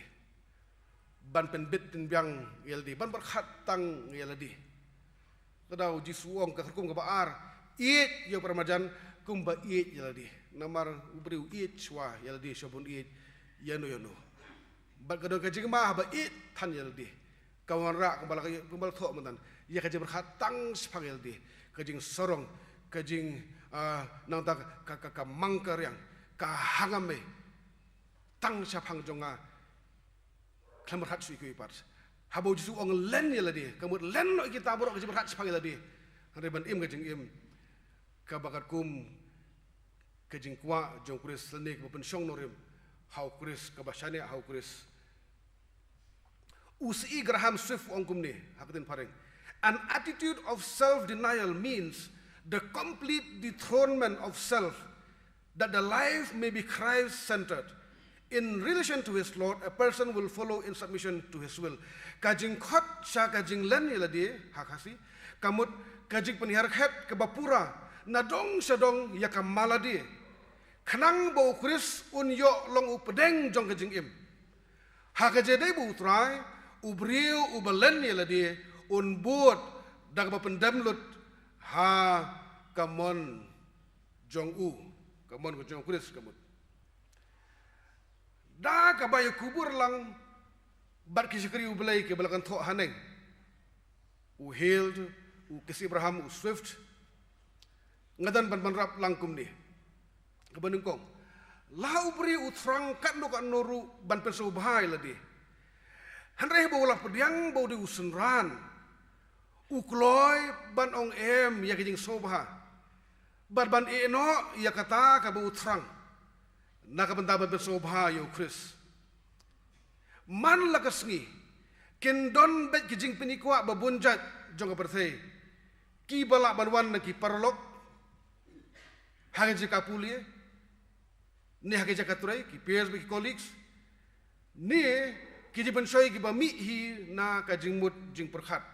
ban pynbit pynbiang ïa lade, ban pyrkhat tang ïa lade. Ka daw Jisu u ong ka kyrkum kaba ar: Ïeit ïa u para marjan kumba ïeit ïa lade. Namar u briew u ïeit shuwa ïa lade shuwa ban ïeit ïano ïano. Bad ka don ka jingma haba ïeit than ïa lade, ka wanrah kumba la, kumba la thoh mynta, ïa ka jingpyrkhat tang shaphang ïa lade, ka jingsarong, ka jing, ah, nangta ka, ka, ka mang ka riang, ka hangamei tang shaphang jong nga. Khlem pyrkhat shuh ïa kiwei pat. Haba u Jisu u ong len ïa lade, ka mut len noh ïa kita baroh ka jingpyrkhat shaphang ïa lade, hynrei ban im ka jingim kaba katkum ka jingkwah jong u Khrist lane kaba pynshong nongrim ha u Khrist, kaba shaniah ha u Khrist. U Sir Graham Smith u ong kumne ha ka ktien phareng: An attitude of self-denial means the complete dethronement of self, that the life may be Christ-centered. In relation to his Lord, a person will follow in submission to his will. Ka jingkhot sha ka jinglen ïa lade, ha Khasi, ka mut ka jingpynhiar khet kaba pura na dong sha dong ïa ka ma lade, khnang ba u Khrist un ïoh long u pdeng jong ka jingim. Ha ka jingïadei bad u Trai, u briew uba len ïa lade un bud da kaba pyndem lut ha ka mon jong u, ka mon ka jong u Khrist, ka mut. Da kaba ïakubur lang bad ki shakri U Blei kiba la kynthoh haneng, u Hale, u Casey Abraham, u Swift, nga don ban ban wrap lang kumne. Kaba nyngkong, la u briew u thrang katno katno ruh ban pynsngewbha ïa lade, hynrei haba u la pdiang ba u dei u synran, u kloi ban ong em ïa ka jingsngewbha bad ban ïehnoh ïa kata kaba u thrang na ka bynta ban pynsngewbha ïa u Khrist. Man la ka sngi kin don beit ki jingpynïaid kwah ba bun jait jong ka pyrthei, kiba lah ban wan na ki paralok ha ka jaka pule ne ha ka jaka trei, ki peers bad ki colleagues, ne ki jingpynshoi kiba mih hi na ka jingmut jingpyrkhat.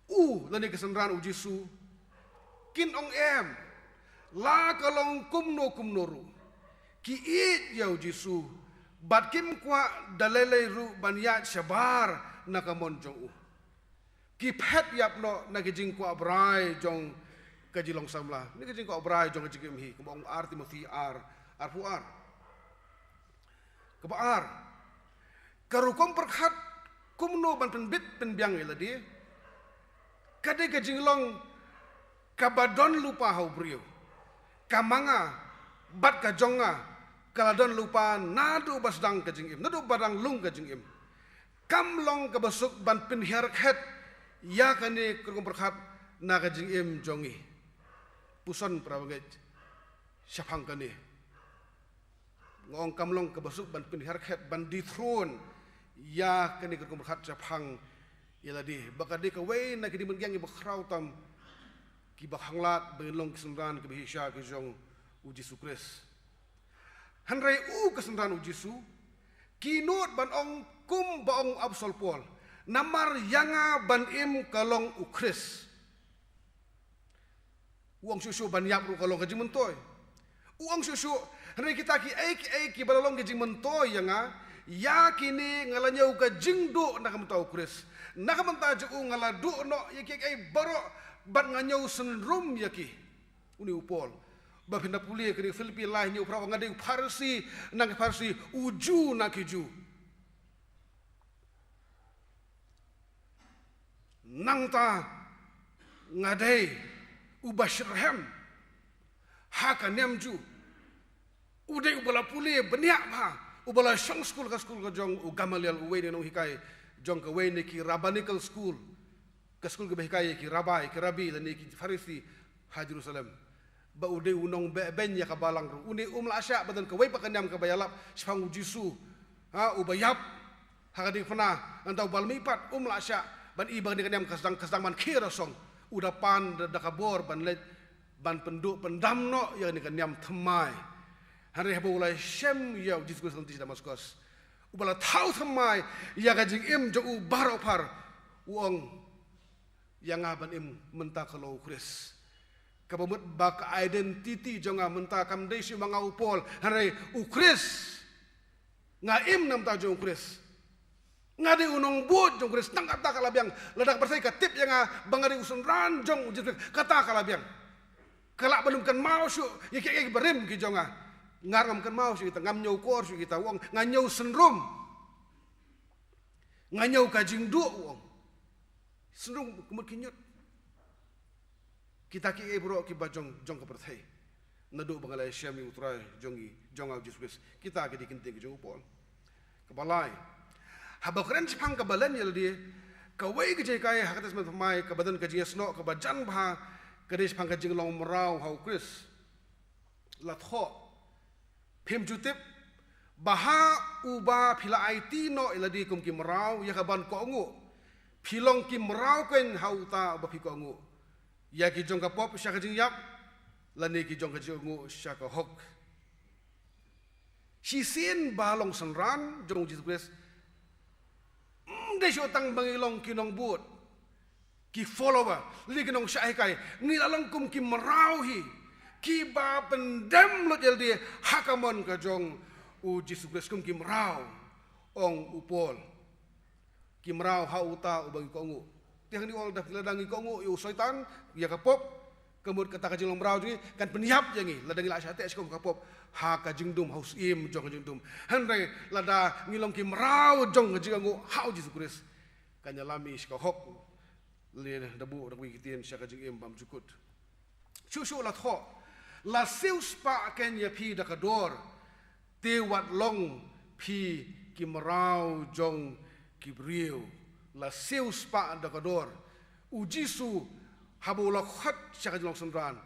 U lane ki synran u Jisu kin ong em, la ka long kumno kumno ruh, ki ïeit ïa u Jisu bad kim kwah da lei lei ruh ban ïaid shabar na ka mon jong u. Ki phet ïap noh na ki jingkwah brai jong ka jinglong samla. Kane ka jingkwah brai jong ka jingim hi, kumba ong ar Timothi ar, arphew ar. Kaba ar, ka rukom pyrkhat kumno ban pynbit pynbiang ïa lade, ka dei ka jinglong kaba don lypa ha u briew. Ka ma nga bad ka jong nga ka la don lypa naduh ba sdang ka jingim, naduh ba dang lung ka jingim. Kam long kaba suk ban pynhiar khet ïa kane ka rukom pyrkhat na ka jingim jong ngi. Puson para bangeit, shaphang kane nga ong kam long kaba suk ban pynhiar khet, ban dethrone ïa kane ka rukom pyrkhat shaphang ïa lade, ba ka dei kawei na ki dei mynta kiba khraw tam, kiba khanglad ban long ki synran kiba shisha ki jong u Jisu Khrist. Hynrei u ka synran u Jisu ki nud ban ong kumba ong u Apostol Paul, namar ïa nga ban im ka long u Khrist. U ong shuh shuh ban ïap ruh ka long ka jingmyntoi. U ong shuh shuh, hynrei kita kiei kiei kiba la long ka jingmyntoi ïa nga, ïa kine nga la ñiew ka jingduh na ka bynta u Khrist. Na ka bynta jong u nga la duh noh ïa kiei kiei baroh bad nga ñiew synrum ïa ki. Une u Paul. Ba phin da pule kane Philippi lai hynñiew phra, nga dei u Pharisi na ki Pharisi, u Jiw na ki Jiw. Nangta nga dei uba shitrhem ha ka niam Jiw. U dei uba la pule bniah bha, uba la shong skul, ka skul ka jong u Gamaliel, uwei na ki nonghikai jong kawei na ki rabbinical school, ka skul kaba hikai ïa ki rabbi, ki rabbi lane ki Pharisi ha Jerusalem. Ba u dei u nongbeh beiñ ïa ka balang ruh. Une um lah shah ba don kawei pat ka niam kaba ïalap shaphang u Jisu, ha, uba ïap ha ka diengphna, nangta uba la mihpat um lah shah ban i ba kane ka niam ka sdang, ka sdang ban khie rasong. U da pan da, da ka bor ban leit ban pynduh pyndam noh ïa kane ka niam thymmai. Hynrei haba u la shem ïa u Jisu Khrist ha lynti Damaskos, uba la thaw thymmai ïa ka jingim jong u baroh phar, u ong, ïa nga ban im mynta ka long u Khrist. Kaba mut ba ka identity jong nga mynta kam dei shuh ma nga u Paul, hynrei u Khrist. Nga im na ka bynta jong u Khrist. Nga dei u nongbud jong u Khrist. Tang kata ka la biang. Lada ka pyrthei ka tip ïa nga ba nga dei u synran jong u Jisu Khrist, kata ka la biang. Ka lah ban ym kynmaw shuh ïa kiei kiei kiba rim ki jong nga. Nga ruh ngam kynmaw shuh ïa kita, ngam ñiew kor shuh ïa kita, u ong, nga ñiew synrum. Nga ñiew ka jingduh, u ong. Synrum ka mut ki ñiut. Kita kiei baroh kiba jong, jong ka pyrthei. Naduh ba nga la shem ïa u Trai jong ngi, jong nga u Jisu Khrist. Kita ki dei ki ktien ki jong u Paul. Kaba lai, haba kren shaphang ka balang ïa lade, kawei ka jinghikai ha ka Testament Thymmai kaba don ka jingïasnoh kaba jan bha, ka dei shaphang ka jinglong mraw ha u Khrist. La thoh, phim ju tip ba ha uba phi la aiti noh ïa lade kum ki mraw ïa ka ban kohnguh, phi long ki mraw keiñ ha uta uba phi kohnguh, ïa ki jong ka pop sha ka jingïap, lane ki jong ka jingkohnguh sha ka hok. Shisien ba long synran jong u Jisu Khrist, ym dei shuh tang ba ngi long ki nongbud, ki follower, lane ki nongshah hikai, ngi la long kum ki mraw hi, kiba pyndem lut ïa lade ha ka mon ka jong u Jisu Khrist kum ki mraw, ong u Paul. Ki mraw ha uta uba ngi kohnguh. Te hangne u ong lada, lada ngi kohnguh ïa u Soitan, ïa ka pop, ka mut kata ka jinglong mraw jong ngi kan pynïap ïa ngi, lada ngi la shah teh shakhmat ka pop ha ka jingdum, ha u syiem jong ka jingdum. Hynrei lada ngi long ki mraw jong ka jingkohnguh ha u Jisu Khrist, kan ïalam ïa ngi sha ka hok. Lane da buh da kawei ka ktien, sha ka jingim bymjukut. Shuh shuh la thoh, la siewspah keiñ ïa phi da ka dor, te wat long phi ki mraw jong ki briew. La siewspah da ka dor. U Jisu, haba u la khot sha ka jinglong synran,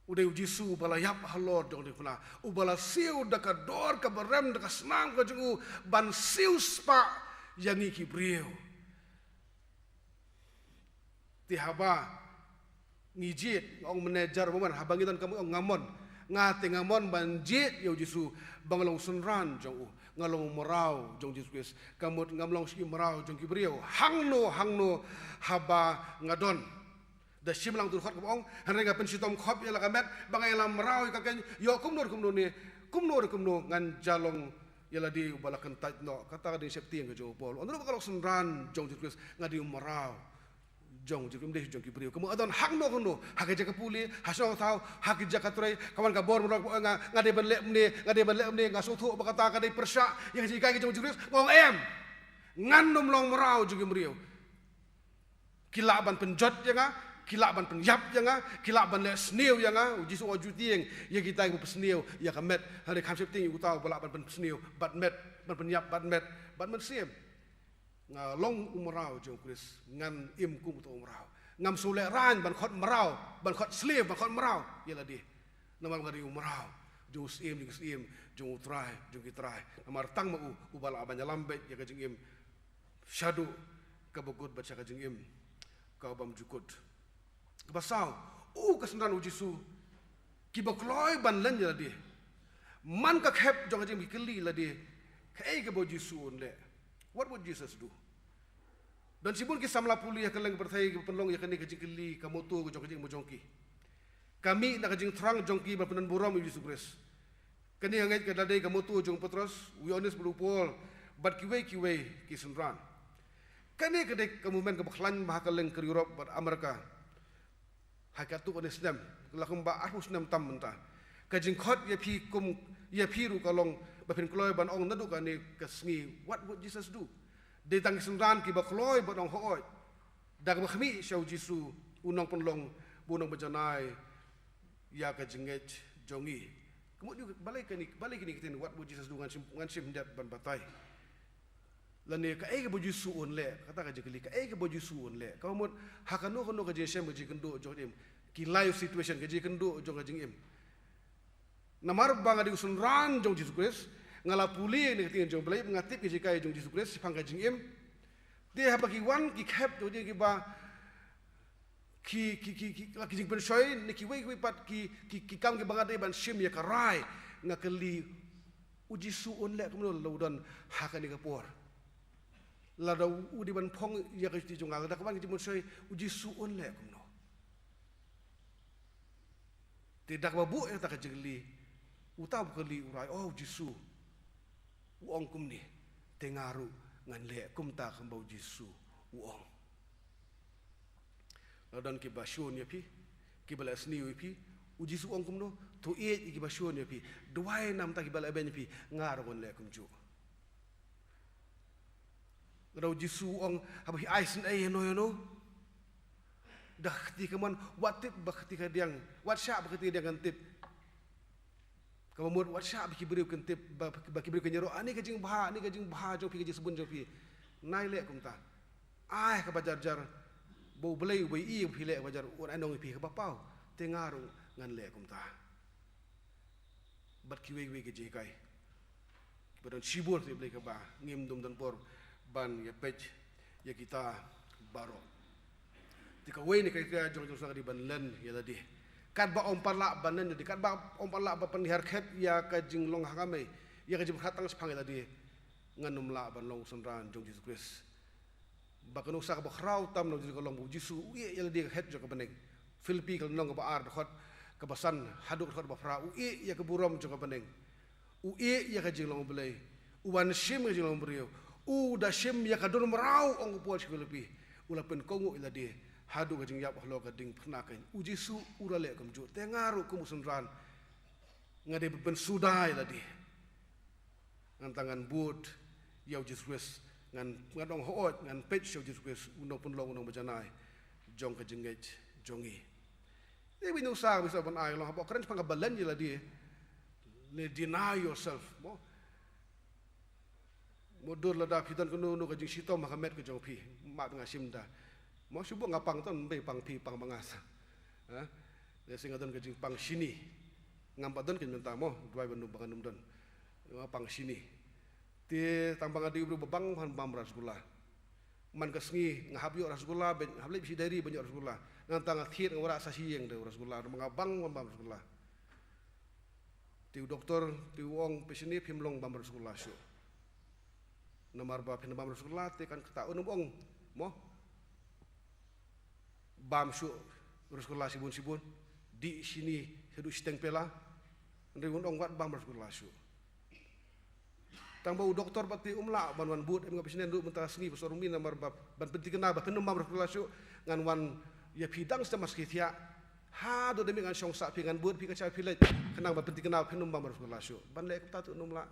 u dei u Jisu uba la ïap halor jong ka diengphna, uba la siew da ka dor kaba rem, da ka snam ka jong u ban siewspah ïa ngi ki briew. Te haba ngi jied, nga ong mynne jar ba mon, haba ngi don ka mon, nga mon. Nga te nga mon ban jied ïa u Jisu, ba nga long synran jong u, nga long mraw jong u Jisu Khrist. Ka mut ngam long shuh ki mraw jong ki briew hangno hangno haba nga don. Da shim lang tu dkhot kaba ong, hynrei nga pynshitom khop ïa la ka met ba nga ïalam mraw ïa ka keiñ, ïoh kumno re kumno ne, kumno re kumno ngan ja long ïa lade uba la kyntait noh. Kata ka dei sheptieng ka jong u Paul. Ynda ruh ba ka long synran jong u Jisu Khrist, nga dei u mraw. jong, jong ki, jong ki briew. Ka mut ka don hangno hangno, ha ka jaka pule, ha shnong thaw, ha ka jaka trei, ka wan ka bor mrok, nga, nga dei ban leh mynne, nga dei ban leh mynne, nga sngewthuh ba kata ka dei pyrshah ïa ka jinghikai ka jong u Jisu Khrist, nga ong em. Ngan nym long mraw jong ki briew. Ki lah ban pynjot ïa nga, ki lah ban pynïap ïa nga, ki lah ban leh sniew ïa nga, u Jisu u ju tieng ïa kita kiba pynsniew ïa ka met, hynrei kham sheptieng ïa uta uba lah ban pynsniew bad met, ban pynïap bad met, bad mynsiem. Nga long u mraw jong u Khrist, ngan im kum uta u mraw. Ngam sngewlehrain ban khot mraw, ban khot slave, ban khot mraw ïa lade. Namar nga dei u mraw jong u Syiem jong ki syiem, jong u Trai jong ki trai. Namar tang ma u uba lah ban ïalam beit ïa ka jingim shaduh kaba kut bad sha ka jingim kaba ym ju kut. Kaba saw, u ka synran u Jisu, kiba kloi ban len ïa lade. Man ka khep jong ka jingkylli lade, kaei kaba u Jisu un leh? What would Jesus do? Don shibun ki samla pule ha kylleng ka pyrthei kiba pynlong ïa kane ka jingkylli ka motto ka jong ka jingim jong ki. Ka mih na ka jingthrang jong ki ban pyndonburom ïa u Jisu Khrist. Kane nga ngeit ka la dei ka motto jong u Petros, u Ïoannis bad u Paul, bad kiwei kiwei ki synran. Kane ka dei ka movement kaba khlaiñ bha ha kylleng ka Europe bad America. Ha katto katne snem, la kumba arphew snem tam mynta. Ka jingkhot ïa phi kum, ïa phi ruh ka long ba phin kloi ban ong naduh kane ka sngi, "What would Jesus do?" Dei tang ki synran kiba kloi ban ong, "Hooid." Da kaba khmih sha u Jisu, u nongpynlong, u nongpynjanai ïa ka jingngeit jong ngi. Ka mut ïa balei kane, balei kine ki ktien, "What would Jesus do?" ngan shim, ngan shim dep ban batai. Lane kaei kaba u Jisu un leh, kata ka jingkylli, kaei kaba u Jisu un leh. Ka mut ha kano kano ka jingshem, ka jingkynduh jong ka jingim, ki life situation, ka jingkynduh jong ka jingim. Namar ba nga dei u synran jong u Jisu Khrist, nga la pule ïa kane ka ktien jong u Blei, nga tip ka jinghikai jong u Jisu Khrist shaphang ka jingim. Te haba ki wan ki khep jong ka jingim kiba ki, ki, ki, ki, la ki jingpynshoi, ne kiwei kiwei pat ki, ki, ki kam kiba nga dei ban shim ïa ka rai, nga kylli, u Jisu un leh kumno lada u don ha kane ka por? Lada u, u dei ban phong ïa ka juti jong nga, lada ka wan ka jingpynshoi, u Jisu un leh kumno? Te da kaba buh ïa kata ka jingkylli, uta u kylli u rai, "Oh, u Jisu u ong kumne, te nga ruh ngan leh kumta kumba u Jisu u ong." La don kiba shun ïa phi, kiba leh sniew ïa phi, u Jisu u ong kumno? To ïeit ïa kiba shun ïa phi, duwai namar kiba leh beiñ ïa phi, nga ruh ngan leh kumjuh. Lada u Jisu u ong, haba phi ai sngewsih ïano ïano, da kti kamon, wat tip ba kti kadiang, wat shah ba kti kadiang kan tip. Kaba mut wat shah ba ki briew kan tip, ba, ba ki briew kan ïaroh, "Ani ka jingbha, ani ka jingbha jong phi, ka jingsbun jong phi." Nai leh kumta. Ai kaba jar jar, ba u Blei uba ïohi ba phi leh kaba jar, un ai nong ïa phi kaba paw. Te nga ruh ngan leh kumta. Bad kiwei kiwei ki jinghikai kiba don shibun, te Blei kaba ngim dum don por ban ïa peit ïa kita baroh. Te kawei na ki jong jong sa ka dei ban len ïa lade. Katba ym pat lah ban len ïa lade, katba ym pat lah ban pynhiar khet ïa ka jinglong ha ka mei, ïa ka jingpyrkhat tang shaphang ïa lade, ngan ym lah ban long synran jong Jisu Khrist. Ba ka nuksa kaba khraw tam na u Jisu ka long ba u Jisu u ïeh ïa lade ha ka khet jong ka bneng. Philippi ka lynnong kaba ar, dkhot kaba san haduh dkhot kaba phra, u ïeh ïa ka burom jong ka bneng. U ïeh ïa ka jinglong Blei. U wan shim ka jinglong briew. U da shim ïa ka dur mraw, ong u Paul sha ki Philippi. U la pynkohnguh ïa lade haduh ka jingïap halor ka diengphna keiñ. U Jisu u la leh kumjuh. Te nga ruh kum u synran, nga dei ban pynsuda ïa lade. Ngan tang ngan bud ïa u Jisu Khrist, ngan, ngan ong hooid, ngan peit sha u Jisu Khrist, u nongpynlong, u nongpynjanai jong ka jingngeit jong ngi. Te ba ïa u sa, ba ïa u sa ban ai long, haba kren shaphang kaba len ïa lade, ne deny yourself, mo. Mo, dur lada phi don kano kano ka jingshitom ha ka met ka jong phi, map nga shim da. Mo, shu buh nga pang, to ym dei pang phi, pang ma nga sa. Ha? Lehse nga don ka jingpang shini. Ngam pat don keiñ mynta mo, duwai ban ym, ba ngan ym don. Nga pang shini. Te tang ba nga dei u briew ba bang ban bam rasgulla. Man ka sngi nga hap ïoh rasgulla, bad hap leit sha diary ban ïoh rasgulla. Nangta nga thied, nga wanrah sa shi ïing da u rasgulla, namar nga bang ban bam rasgulla. Te u doktor te u ong, "Patient, phim long bam rasgulla shuh." Namar ba phin bam rasgulla te kan kata un ym ong, mo, bam shuh rasgulla shibun shibun, dih shini shaduh shiteng pela. Hynrei un ong, "Wat bam rasgulla shuh." Tang ba u doktor pat te um lah ban wan bud, em, nga patient, naduh mynta ka sngi ba shu rung mih, namar ba ban pynthikna ba phin ym bam rasgulla shuh, Ngan wan ïa phi dang sdang mar sha ki thiah. Haduh da miet ngan shong sah phi, ngan bud phi ka cha phi leit. Khnang ban pynthikna phin ym bam ruh skylla shuh. Ban leh kumta te ym lah.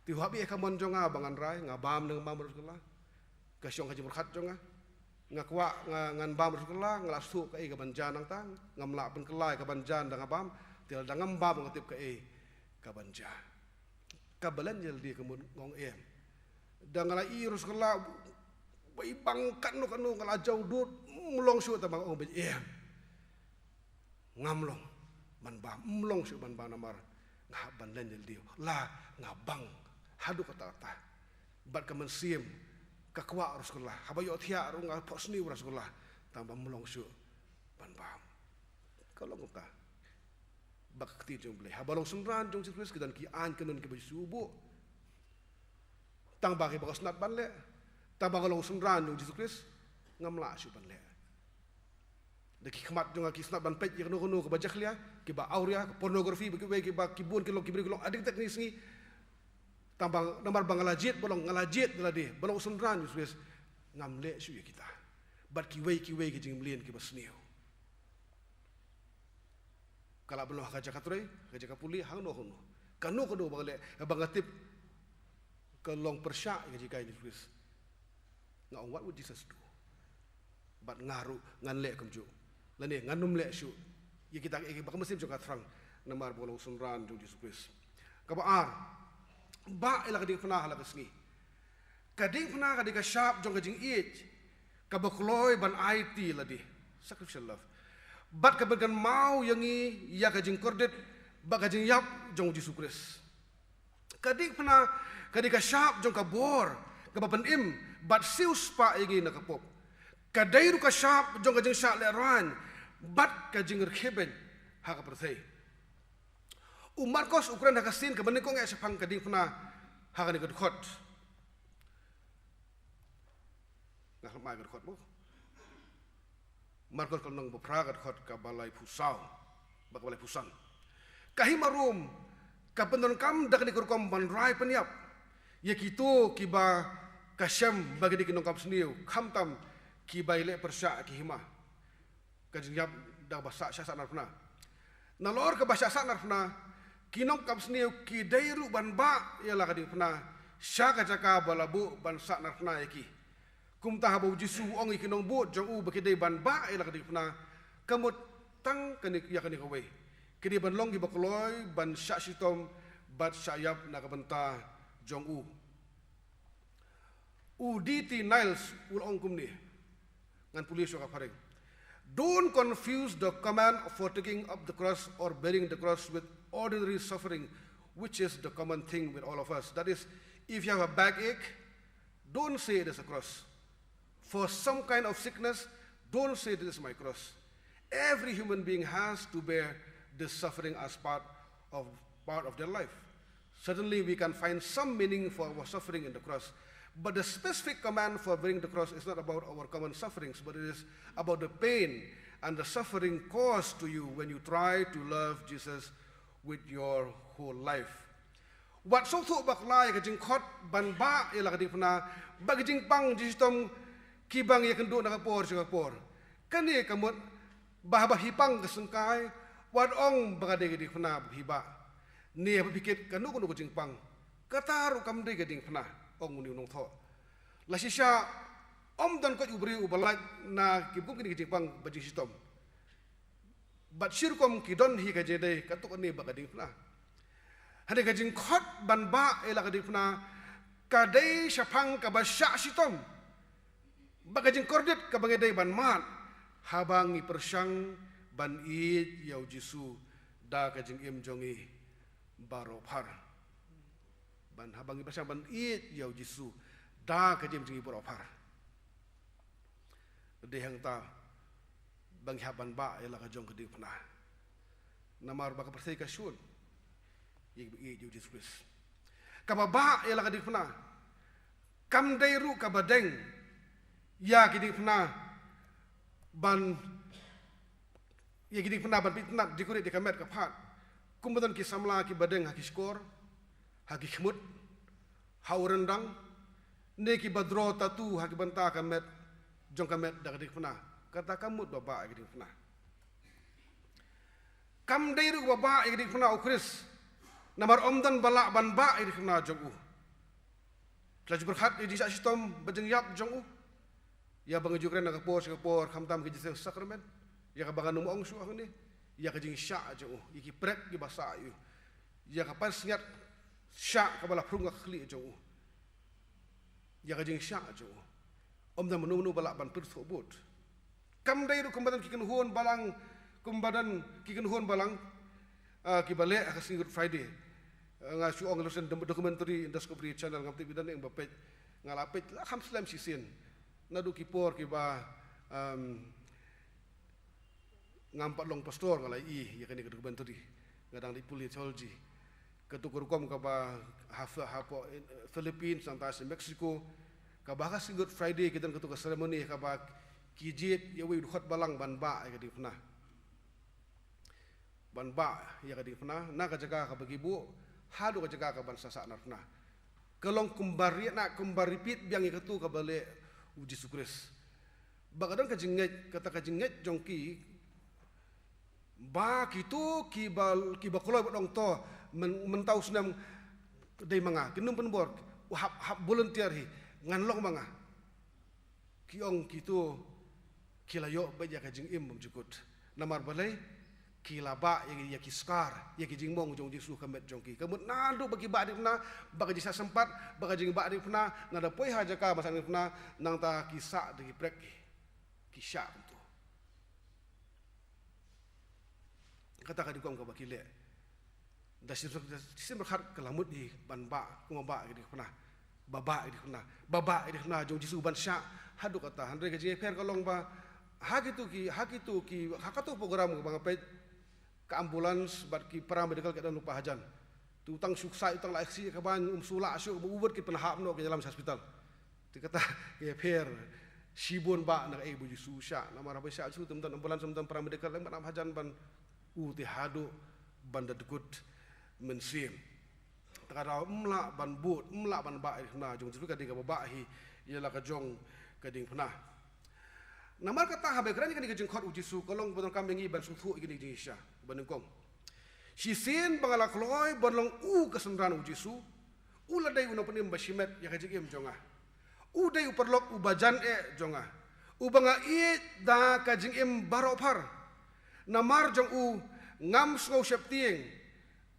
Te haba ïa ka mon jong nga ba ngan rai, nga bam ne ngam bam ruh skylla. Ka shong ka jingpyrkhat jong nga. Nga kwah nga, ngan bam ruh skylla, nga la sngewthuh kaei ka ban jia nangta, ngam lah pynkylla ïa ka ban jia da nga bam, te lada ngam bam nga tip kaei ka ban jia. Ka ba len ïa lade ka mut nga ong em. Da nga la ïoh ruh skylla, ba i bang katno katno nga la jaw dud, ym long shuh, tang ba nga ong ba em. Ngam long ban bam, ym long shuh ban bam namar nga hap ban len ïa lade. La nga bang haduh katta katta. Bad ka mynsiem ka kwah ruh skylla. Haba ïohthiah ruh nga phohsniew ruh skylla. Tang ba ym long shuh ban bam. Ka long kumta. Bad ka ktien jong U Blei. Haba long synran jong U Jisu Khrist, ki don ki aiñ kynhun kiba U Jisu u buh. Tang ba kiba ka sngewtynnat ban leh. Tang ba ka long synran jong U Jisu Khrist, ngam lah shuh ban leh. Da ki khmat jong nga ki sngewtynnat ban peit ïa kano kano kaba jakhlia, kiba awria, ka pornography, ba kiwei kiba ki bun ki long, ki briew ki long addicted ne sngi. Tang ba namar ba nga la jied, ba long nga la jied da lade, ba long synran U Jisu Khrist, ngam leh shuh ïa kita. Bad kiwei kiwei ki jingmlien kiba sniew. Ka lah ban long ha ka jaka trei, ha ka jaka pule, hangno hangno. Kano kano ba nga leh, ba nga tip ka long pyrshah ïa ka jinghikai U Jisu Khrist. Nga ong, what would Jesus do? Bad nga ruh ngan leh kumjuh. Lane ngan ym leh shuh ïa kita, ïa kiba ka mynsiem jong nga thrang namar ba ka long synran jong U Jisu Khrist. Kaba ar, bah ïa la ka diengphna ha la ka sngi. Ka diengphna ka dei ka shap jong ka jingïeit kaba kloi ban aiti lade, sacrificial love. Bad kaba kynmaw ïa ngi ïa ka jingkordit bad ka jingïap jong U Jisu Khrist. Ka diengphna ka dei ka shap jong ka bor kaba pynim bad siewspah ïa ngi na ka pop. Ka dei ruh ka shap jong ka jingshah lehraiñ bad ka jingrkhie beiñ ha ka pyrthei. U Markos u kren ha ka sien kaba nyngkong eh shaphang ka diengphna ha kane ka dkhot. Nga khlem ai ka dkhot mo. Markos ka lynnong ba phra, ka dkhot kaba laiphew saw bad kaba laiphew san. Ka hima Rom ka pyndonkam da kane ka rukom ban rai pynïap ïa kito kiba ka shem ba ki dei ki nongkam sniew, khamtam kiba ïaleh pyrshah ki hima. Ka jingïap da ba shah, shah sahnarphna. Nalor kaba shah sahnarphna, ki nongkam sniew ki dei ruh ban bah ïa la ka diengphna sha ka jaka ba la buh ban sahnarphna ïa ki. Kumta haba U Jisu u ong ïa ki nongbud jong u ba ki dei ban bah ïa la ka diengphna, ka mut tang kane, ïa kane kawei. Ki dei ban long kiba kloi ban shah shitom bad shah ïap na ka bynta jong u. U D T Niles u la ong kumne. Ngan pule shuwa ka phareng. Don't confuse the command for taking up the cross or bearing the cross with ordinary suffering, which is the common thing with all of us. That is, if you have a backache, don't say it is a cross. For some kind of sickness, don't say, "This is my cross." Every human being has to bear this suffering as part of, part of their life. Certainly, we can find some meaning for our suffering in the cross. But the specific command for bearing the cross is not about our common sufferings, but it is about the pain and the suffering caused to you when you try to love Jesus with your whole life. Wat sngewthuh bakla ïa ka jingkhot ban bah ïa la ka diengphna bad ka jingpang jingshitom kiba ngi ïakynduh na ka por sha ka por. Kane ka mut ba haba phi pang ka syngkai, wat ong ba ka dei ka diengphna ba phi bah. Ne haba phi kit kano kano ka jingpang, kata ruh kam dei ka diengphna, ong une u nongthoh. Lashishah ym don koit u briew uba lait na ki kum kine ki jingpang ba jingshitom. Bad shi rukom ki don hi ka jingïadei katto katne bad ka diengphna. Hynrei ka jingkhot ban bah ïa la ka diengphna ka dei shaphang kaba shah shitom bad ka jingkordit kaba ngi dei ban mad haba ngi pyrshang ban ïeit ïa U Jisu da ka jingim jong ngi baroh phar. Ban haba ngi pyrshang ban ïeit ïa U Jisu da ka jingim jong ngi baroh phar. Dei hangta ba ngi hap ban bah ïa la ka jong ka diengphna. Namar ba ka pyrthei ka shun ïa kiba ïeit ïa U Jisu Khrist. Kaba bah ïa la ka diengphna kam dei ruh kaba deng ïa ki diengphna ban, ïa ki diengphna ban pynitynnad, decorate ïa ka met ka phad. Kumba don ki samla kiba deng ha ki shkor, ha ki khmut, ha u ryndang, ne kiba draw tattoo ha ki bynta ka met jong ka met da ka diengphna. Kata ka mut ba bah ïa ka diengphna. Kam dei ruh ba bah ïa ka diengphna u Khrist, namar ym don ba lah ban bah ïa ka diengphna jong u. Ka la ju pyrkhat ïa ka jingshah shitom bad jingïap jong u, ïa ba nga ju kren na ka por sha ka por, khamtam ka jingïaseng sakramen, ïa kaba ngan ym ong shuh hangne, ïa ka jingshah jong u, ïa ki prek kiba sah ïa u, ïa ka pansngiat shah kaba la phrung ha ka khlieh jong u, ïa ka jingshah jong u. Ym don mano mano ba lah ban pyrthuh bud. Kam dei ruh kumba don ki kynhun balang, kumba don ki kynhun balang, ah, kiba leh ha ka sngi Good Friday. Ah, nga shu ong ïa la shen dom-, documentary Discovery Channel, ngam tip i don ne em ba peit. Nga la peit la kham slem shisien. Naduh ki por kiba, um, ngam pat long pastor nga la ïohi ïa kane ka documentary. Nga dang dei pule theology. Katu ka rukom kaba ha, ha, hapoh, eh, Philippines, nangta sha Mexico, kaba ha ka sngi Good Friday ki don katu ka ceremony kaba ki jied ïa uwei u dkhot balang ban bah ïa ka diengphna. Ban bah ïa ka diengphna na ka jaka kaba ki buh haduh ka jaka kaban sa sah narphna. Ka long kumba ri-, na kumba repeat biang ïa katu kaba leh u Jisu Khrist. Ba ka don ka jingngeit, kata ka jingngeit jong ki, ba kito kiba, kiba kloi bad ong to, myn-, mynta u snem dei ma nga, kin ym pynbor, u hap, hap volunteer hi, ngan long ma nga. Ki ong kito ki la ïoh beit ïa ka jingim bymjukut. Namar balei? Ki la bah ïa, ïa ki scar, ïa ki jingmong jong u Jisu ha ka met jong ki. Ka mut naduh ba ki bah diengphna, ba ka jingshah sympat, ba ka jingbah diengphna, nada poi ha jaka ban sah diengphna, nangta ki sah da ki prek ki, ki shah kumto. Kata ka dei rukom kaba ki leh. Da shisien, da shisien pyrkhat ka la mut hi ban bah, kumba bah ïa ka diengphna. Ba bah ïa ka diengphna. Ba bah ïa ka diengphna jong u Jisu ban shah haduh katta. Hynrei ka jingïapher ka long ba ha kito ki, ha kito ki, ha kato program kaba nga peit, ka ambulance bad ki paramedical ki don lypa hajan. Te u tang shu ksai, u tang la ksai ka ban, um shu lah shuh, ba u bad ki pynhap noh ki ïalam sha hospital. Te kata ka ïapher shibun bah na kaei ba u Jisu u shah. Namar haba shah u Jisu te ym don ambulance, ym don paramedical, ym don hajan ban u te haduh ban da dkut mynsiem. Te ka daw ym lah ban bud, ym lah ban bah ïa ka diengphna jong u Jisu, ka dei kaba bah hi ïa la ka jong ka diengphna. Namar kata haba kren ïa kane ka jingkhot u Jisu, ka long ba donkam ïa ngi ban sngewthuh ïa kane ka jingshisha ba nyngkong. Shisien ba nga la kloi ban long u ka synran u Jisu, u la dei u nongpynim ba shimet ïa ka jingim jong nga. U dei u paralok uba jan eh jong nga, uba nga ïeit da ka jingim baroh phar. Namar jong u ngam sngew sheptieng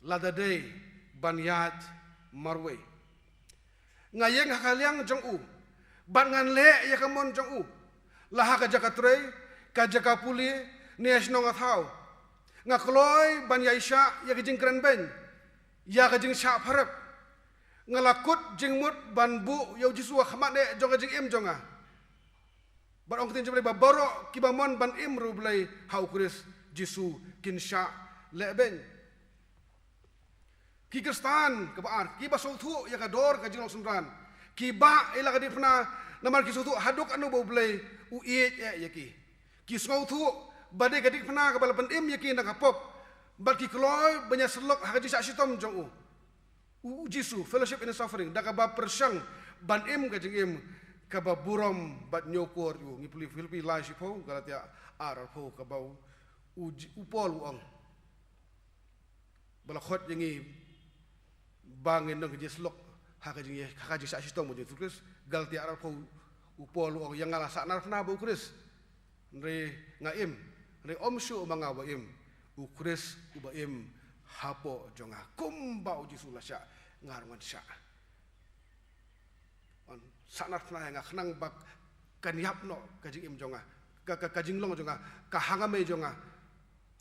lada dei ban ïaid marwei. Nga ïeng ha ka liang jong u bad ngan leh ïa ka mon jong u, la ha ka jaka trei, ka jaka pule, ne shnong ka thaw. Nga kloi ban ïaishah ïa ka jingkren beiñ, ïa ka jingshah pharep. Nga la kut jingmut ban buh ïa u Jisu ha khmat eh jong ka jingim jong nga. Bad ong ka ktien jong U Blei ba baroh kiba mon ban im ruh U Blei ha u Khrist Jisu kin shah leh beiñ. Ki Khristan kaba ar, kiba sngewthuh ïa ka dor ka jinglong synran, ki bah ïa la ka diengphna, namar ki sngewthuh haduh katno ba U Blei u ïeit eh ïa ki. Ki sngewthuh ba dei ka diengphna kaba la pynim ïa ki na ka pop, bad ki kloi ban ïasyllok ha ka jingshah shitom jong u. U Jisu, fellowship in his suffering, da kaba pyrshang ban im ka jingim kaba burom bad ñiewkor ïa u. Ngi pule Philippi lai shiphew, Galatia ar arphew, kaba u, u Ji-, u Paul u ong. Ba la khot ïa ngi ba ngin don ka jingïasyllok ha ka jing, ha ka jingshah shitom u Jisu Khrist. Galatia ar arphew, u Paul u ong, ïa nga la sah narphna bad u Khrist. Hynrei nga im, hynrei ym shuh ma nga uba im, u Khrist uba im hapoh jong nga. Kumba u Jisu la shah, nga ruh ngan shah. Wan, sah narphna ïa nga khnang ba kan ïap noh ka jingim jong nga, ka, ka, ka jinglong jong nga, ka hangamei jong nga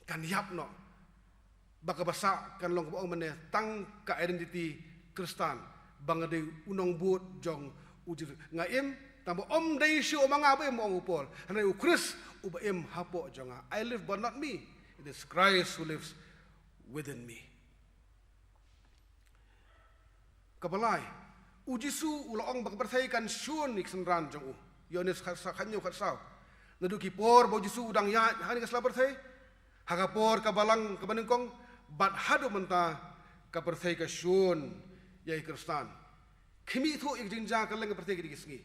kan ïap noh. Ba kaba sah kan long kaba ong mynne tang ka identity Khristan, ba nga dei u nongbud jong u Jisu. Nga im, tang ba ym dei shuh ma nga ba im, ong u Paul, hynrei u Khrist uba im hapoh jong nga. I live but not me, it is Christ who lives within me. Kaba lai, u Jisu u la ong ba ka pyrthei kan shun ïa ki synran jong u. Ïoannis khatsaw, khathynñiew khatsaw. Naduh ki por ba u Jisu u dang ïaid ha kane ka sla pyrthei, ha ka por kaba lang kaba nyngkong, bad haduh mynta ka pyrthei ka shun ïa ki Khristan. Khmih thuh ïa ka jingjia ka lyngkhuh ka pyrthei kine ki sngi.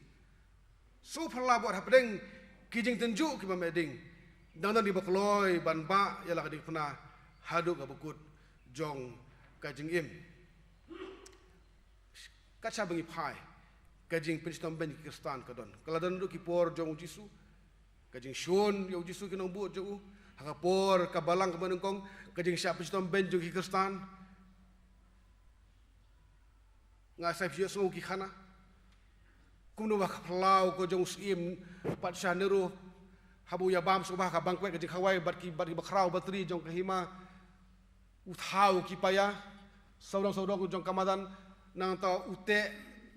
Sngewphylla bor hapdeng Ki jingtynjuh ki bym eh ding. Dang don kiba kloi ban bah ïa la ka diengphna haduh kaba kut jong ka jingim. Kat shaba ngi phai, ka jingpynshitom beiñ ki Khristan ka don. Ka la don haduh ki por jong u Jisu. Ka jingshun ïa u Jisu ki nongbud jong u. Ha ka por ka balang kaba nyngkong, ka jingshah pynshitom beiñ jong ki Khristan. Nga sa ïohsngew ki khana. Kumno ba ka phyllaw ka jong u Syiem Patsha Nero, haba u ïabam sngewbha ha ka banquet, ka jingkhawai bad ki, bad ki bakhraw batri jong ka hima, u thaw ki paia sawdong sawdong jong ka madan, nangta u teh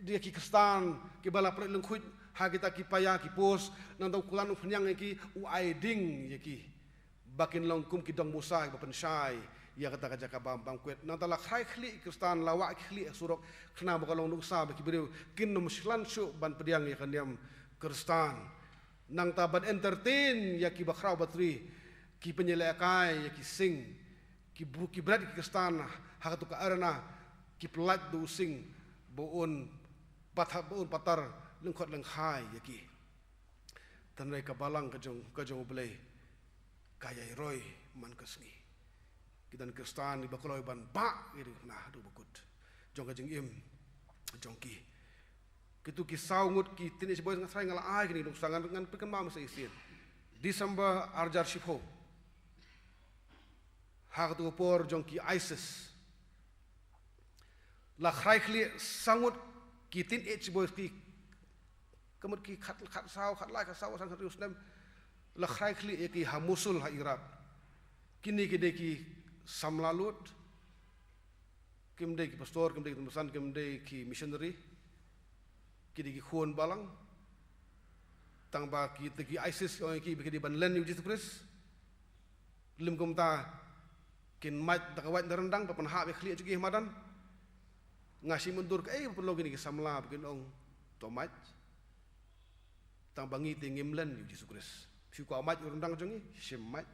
ïa ki Khristan kiba la pret lyngkhuid ha kita ki paia ki pos, nangta u khlad u phniang ïa ki, u ai ding ïa ki ba kin long kum ki dong Musa kiba pynshai ïa kata ka jaka bam banquet. Nangta la khrai khlieh ki Khristan, la wah ki khlieh ha surok, khnang ba ka long nuksa ba ki briew kin ym shlan shuh ban pdiang ïa ka niam Khristan. Nangta ban entertain ïa ki bakhraw batri, ki pynïalehkai ïa ki sing, ki bu-, ki bret ki Khristan ha katu ka arena, ki pyllait da u sing ba un patha-, ba un patar lyngkhot lyngkhai ïa ki. Tang hynrei ka balang ka jong, ka jong U Blei ka ïai roi man ka sngi. Ki don Khristan kiba kloi ban bah ïa ka diengphna haduh ba kut jong ka jingim jong ki. Kitu ki saw ngut ki teenage boys, nga sngew nga la ai kine ki nuksa, ngan, ngan pynkynmaw ma sa shisien. December ar hajar shiphew, ha katu ka por jong ki ISIS, la khrai khlieh saw ngut ki teenage boys, ki kamut ki khat, khat saw, khat lai, khat saw, san khat hynriew snem. La khrai khlieh ïa ki ha Mosul ha Iraq. Kine ki dei ki samla lud. Kim dei ki pastor, kim dei ki tymmen basan, kim dei ki missionary. Ki dei ki khun balang. Tang ba kita ki ISIS, ong ki ba ki dei ban len ïa u Jisu Khrist. Lym kumta, kin mait da ka wait na ryndang, ba pynhap ïa ka khlieh jong ki ha madan. Nga shim mutdur kaei ba pynlong kine ki samla ba kin ong to mait. Tang ba ngi te ngim len ïa u Jisu Khrist. Shu kwah mait ïa u ryndang jong ngi, shim mait.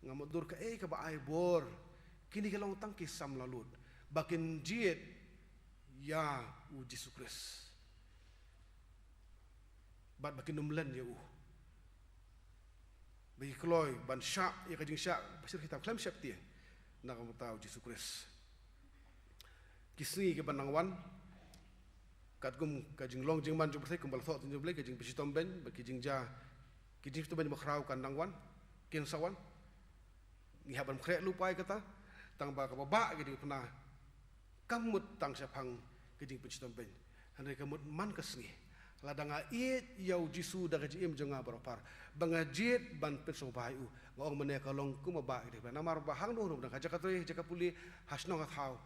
Nga mutdur kaei kaba ai bor, kine ki long tang ki samla lud ba kin jied ïa u Jisu Khrist. Bad ba kin ym len ïa u. Ba ki kloi ban shah ïa ka jingshah ba shyrkhei tam khlem sheptieng na ka bynta u Jisu Khrist. Ki sngi kiban nang wan, katkum ka jinglong jingman jong u pyrthei, kumba la thoh ïa u Blei, ka jingpynshitom beiñ bad ki jingjia, ki jingshitom beiñ bakhraw kan nang wan, kin sa wan. Ngi hap ban khreh lypa ïa kata, tang ba kaba bah ïa ka diengphna kam mut tang shaphang ka jingpynshitom beiñ, hynrei ka mut man ka sngi. Lada nga ïeit ïa u Jisu da ka jingim jong nga baroh par, ba nga jied ban pynsngewbha ïa u, nga ong mynne ka long kumba bah ïa ka diengphna. Namar ba hangno hangno, ha jaka trei, ha jaka pule, ha shnong ha thaw,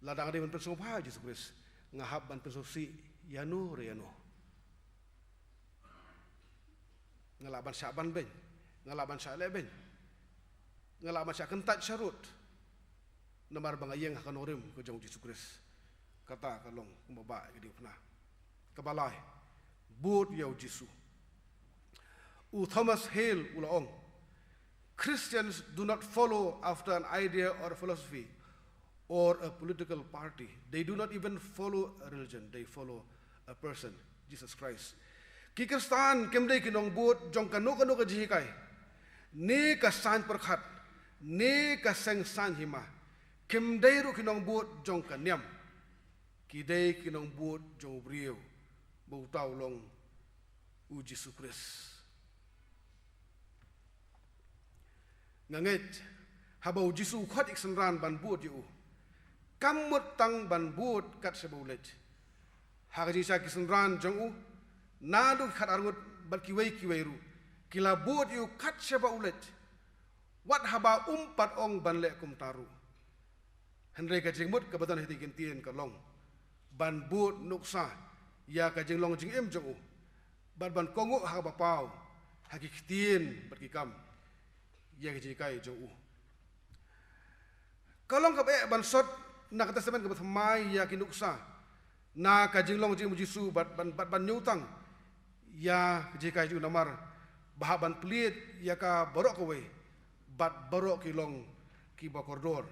lada nga dei ban pynsngewbha ïa u Jisu Khrist, nga hap ban pynsngewsih ïano re ïano. Nga lah ban shah ban beiñ, nga lah ban shah leh beiñ, nga lah ban shah kyntait sharud. Namar ba nga ïeng ha ka nongrim ka jong u Jisu Khrist. Kata ka long kumba bah ïa ka diengphna. Kaba lai, bud ïa u Jisu. U Thomas Hale u la ong, Christians do not follow after an idea or a philosophy or a political party. They do not even follow a religion. They follow a person, Jesus Christ. Ki Khristan kim dei ki nongbud jong kano kano ka jinghikai, ne ka saiñ pyrkhat, ne ka seng saiñ hima. Kim dei ruh ki nongbud jong ka niam. Ki dei ki nongbud jong u briew, ba uta u long u Jisu Khrist. Nga ngeit, haba u Jisu u khot ïa ki synran ban bud ïa u, kam mut tang ban bud kat shaba u leit. Ha ka jingshai ki synran jong u, naduh ki khatar ngut bad kiwei kiwei ruh, ki la bud ïa u kat shaba u leit, wat haba um pat ong ban leh kumta ruh. Hynrei ka jingmut kaba don ha kine ki ktien ka long ban bud nuksa ïa ka jinglong jingim jong u, bad ban kohnguh ha kaba paw ha ki ktien bad ki kam ïa ka jinghikai jong u. Ka long kaba eh ban sot na ka Testament kaba Thymmai ïa ki nuksa na ka jinglong jingim u Jisu bad ban, bad ban ñiewtang ïa ka jinghikai jong u, namar ba hap ban plie ïa ka baroh kawei bad baroh ki long kiba kordor.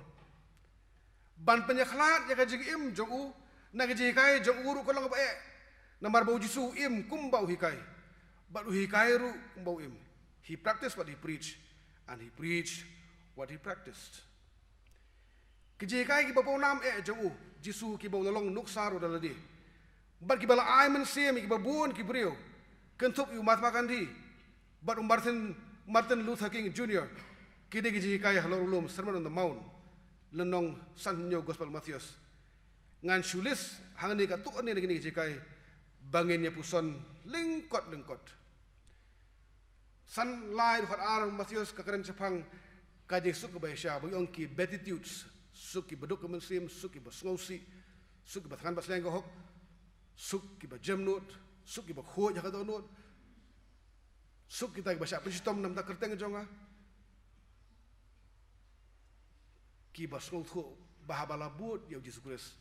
Ban pynïakhlad ïa ka jingim jong u na ka jinghikai jong u ruh ka long kaba eh, namar ba u Jisu u im kumba u hikai. Bad u hikai ruh kumba u im. He practiced what he preached, and he preached what he practiced. Ki jinghikai kiba pawnam eh jong u Jisu kiba u la long nuksa ruh da lade, bad kiba la ai mynsiem ïa kiba bun ki briew, kynthup ïa u Mahatma Gandhi bad u Martin, Martin Luther King Junior, ki dei ki jinghikai halor u lum Sermon on the Mount, lynnong san hynñiew Gospel Mathaios. Ngan shu list hangne katto katne na kine ki jinghikai ba ngin ïa puson lyngkot lyngkot. San lai dkhot ar Mathaios ka kren shaphang ka jingsuk kaba ïasha, ba ngi ong ki Beatitudes, suk kiba duk ka mynsiem, suk kiba sngewsih, suk kiba thngan bad slem ka hok, suk kiba jemnud, suk kiba khuid ha ka dohnud, suk kita kiba shah pynshitom namar ka kyrteng jong nga. Kiba sngewthuh ba haba la bud ïa u Jisu Khrist,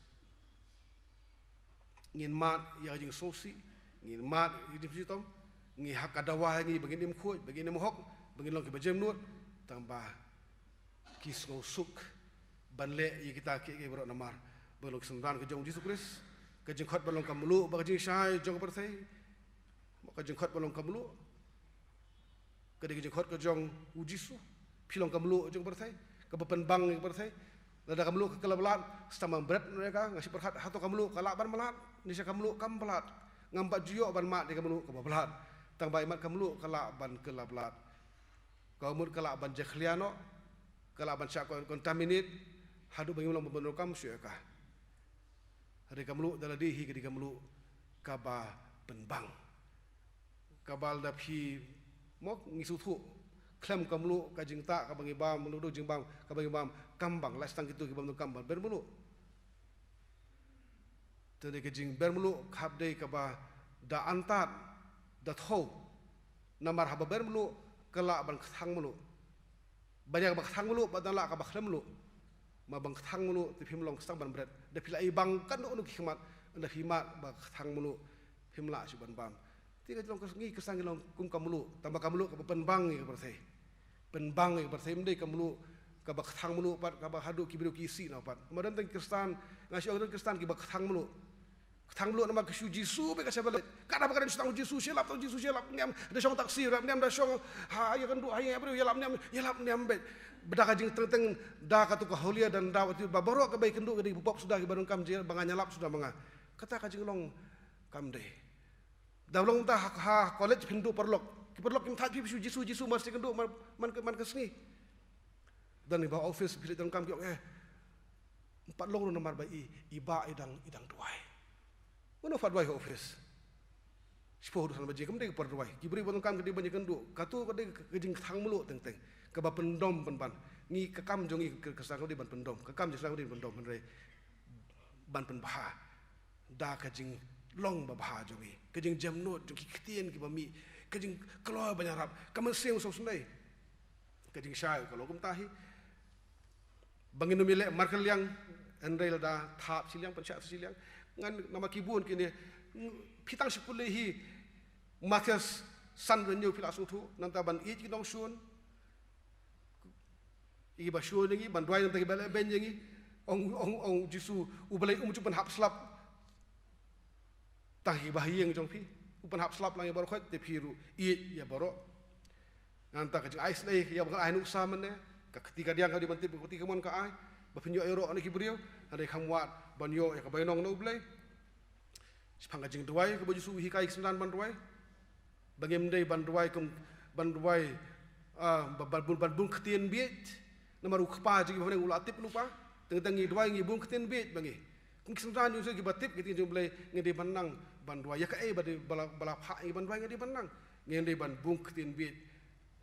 ngin mad ïa ka jingsngewsih, ngin mad ïa ka jingpynshitom, ngi, ha ka dawa ïa ngi ba ngin im khuid, ba ngin im hok, ba ngin long kiba jemnud, tangba ki sngewsuk ban leh ïa kita kiei kiei baroh namar ba long ki synran ka jong u Jisu Khrist. Ka jingkhot ban long ka mluh bad ka jingshai jong ka pyrthei, ka jingkhot ban long ka mluh ka dei ka jingkhot ka jong u Jisu. Phi long ka mluh jong ka pyrthei, kaba pynbang ïa ka pyrthei. Lada ka mluh ka kylla ba lad, sa tang ban bret noh ïa ka. Nga shu pyrkhat, hato ka mluh ka lah ban mlad? Ngi sha ka mluh kam ba lad. Ngam pat ju ïoh ban mad ïa ka mluh kaba ba lad, tangba imat ka mluh ka lah ban kylla ba lad. Ka mut ka lah ban jakhlia noh, ka lah ban shah con-, contaminate, haduh ba ngim long ban pyndonkam shuh ïa ka. Hynrei ka mluh da lade hi ka dei ka mluh kaba pynbang, kaba lada phi, mo, ngi sngewthuh, khlem ka mluh ka jingtah kaba ngi bam, mluh duk jingbam kaba ngi bam kam bang, lashai tang kito ki bym donkam ban ber mluh. Te dei ka jingber mluh ka hap dei kaba da antad, da thew. Namar haba ber mluh ka lah ban kthang mluh. Ban ïa kaba kthang mluh, ba dang lah kaba khlem mluh. Ma ban kthang mluh te phim long, sa tang ban bret. Da phi lah ibang katno katno ki khmat, da phi mad ba kthang mluh, phim lah shuh ban bam. Te ka long ka sngi, ka sngi long kum ka mluh, tangba ka mluh kaba pynbang ïa ka pyrthei. Pynbang ïa ka pyrthei, ym dei ka mluh kaba kthang mluh pat, kaba haduh ki briew ki isih noh pat. Ma don tang ki Khristan, nga shu ong don Khristan kiba kthang mluh. Kthang mluh namar ka shu Jisu beit ka sha ba leit. Ka da ba ka don shu tang u Jisu, sha lap tang u Jisu, sha lap niam, da shong taxi, lap niam, da shong ha ïakynduh ha ïa briew, ïalap niam, ïalap niam beit. Ba da ka jingteng teng, da kato ka holier than thou attitude, ba baroh kaba ïakynduh ka dei ki pop suda, kiba donkam jingïalap, ba ngan ïalap suda ma nga. Kata ka jinglong kam dei. Da long ta ha, ha college phin duh paralok. Ki paralok kim thait phi, phi shu Jisu, Jisu mar shu ïakynduh, mar, man ka, man ka sngi. Don kiba office phi leit donkam ki ong, eh, ym pat long ruh namar ba i, i bah i dang, i dang duwai. Mano phah duwai ha office? Shiphew haduh san baje kam dei ka por duwai. Ki briew ba donkam ki dei ban ïakynduh. Kato ka dei ka jingkthang mluh teng teng, kaba pyndom pynban. Ngi, ka kam jong ngi ka, ka Khristan ka dei ban pyndom. Ka kam jong ngi ka dei ban pyndom, hynrei ban pynbha da ka jinglong babha jong ngi, ka jingjemnud jong ki ktien kiba mih, ka jingkloi ban ïarap, ka mynsiem sngewsynei. Ka jingshai ka long kumta hi. Ba ngin ym ïaleh markylliang, hynrei lada thap shiliang, pynshah shiliang. Ngan, namar ki bun kine, phi tang shu pule hi Mathaios san, hynñiew, phi lah sngewthuh, nangta ban ïeit ki nongshun ïa kiba shun ïa ngi, ban duwai nangta kiba lehbeiñ ïa ngi. Ong, ong, ong u Jisu, U Blei um ju pynhap slap tang ïa kiba ha ïing jong phi. U pynhap slap lang ïa baroh khoit, te phi ruh ïeit ïa baroh. Nangta ka jingai snei ïa ba ngan ai nuksa mynne, ka kti kadiang ka dei ban tip, ka kti kamon ka ai, ba phin ïoh ïaroh na ki briew, hynrei kham wad ban ïoh ïa ka bainong na U Blei. Shaphang ka jingduwai kaba U Jisu u hikai ki synran ban duwai, ba ngim dei ban duwai kum, ban duwai, ah, ba, ba, ban bun ktien bieit. Namar u Kpa jong ngi ba ha bneng u la tip lypa. Teng teng ngi duwai ngi bun ktien bieit ba ngi, kum ki synran jong U Jisu kiba tip ki ktien jong U Blei, ngi dei ban nang ban duwai. Ïa kaei ba dei, ba la, ba la phah ngi ban duwai, ngi dei ban nang. Ngim dei ban bun ktien bieit.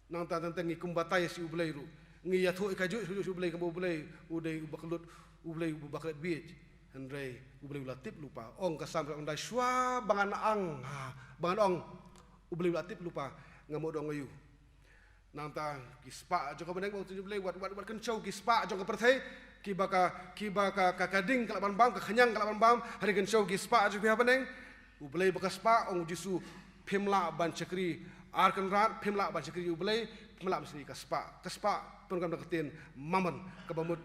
Nangta teng teng ngi kumba batai sha U Blei ruh, ngi ïathuh ïa kajuh sha U Blei, kumba U Blei u dei uba kyllut, U Blei uba klet bieit. Hynrei U Blei u la tip lypa. Ong ka Salm, ong da, shuwa ba ngan ang, ha, ba ngan ong U Blei u la tip lypa, nga mut ong aïu. Nangta ki spah jong ka bneng, ba u tip U Blei, wat, wat, wat kynshew ki spah jong ka pyrthei, kiba ka, kiba ka, ka, ka ding ka lah ban bam, ka khñiang ka lah ban bam, hynrei kynshew ki spah jong phi ha bneng. U Blei ba ka spah, ong U Jisu, phim lah ban shakri ar kynrad, phim lah ban shakri U Blei, phim lah ban shakri ka spah. Ka spah pyndonkam da ka ktien mammon, kaba mut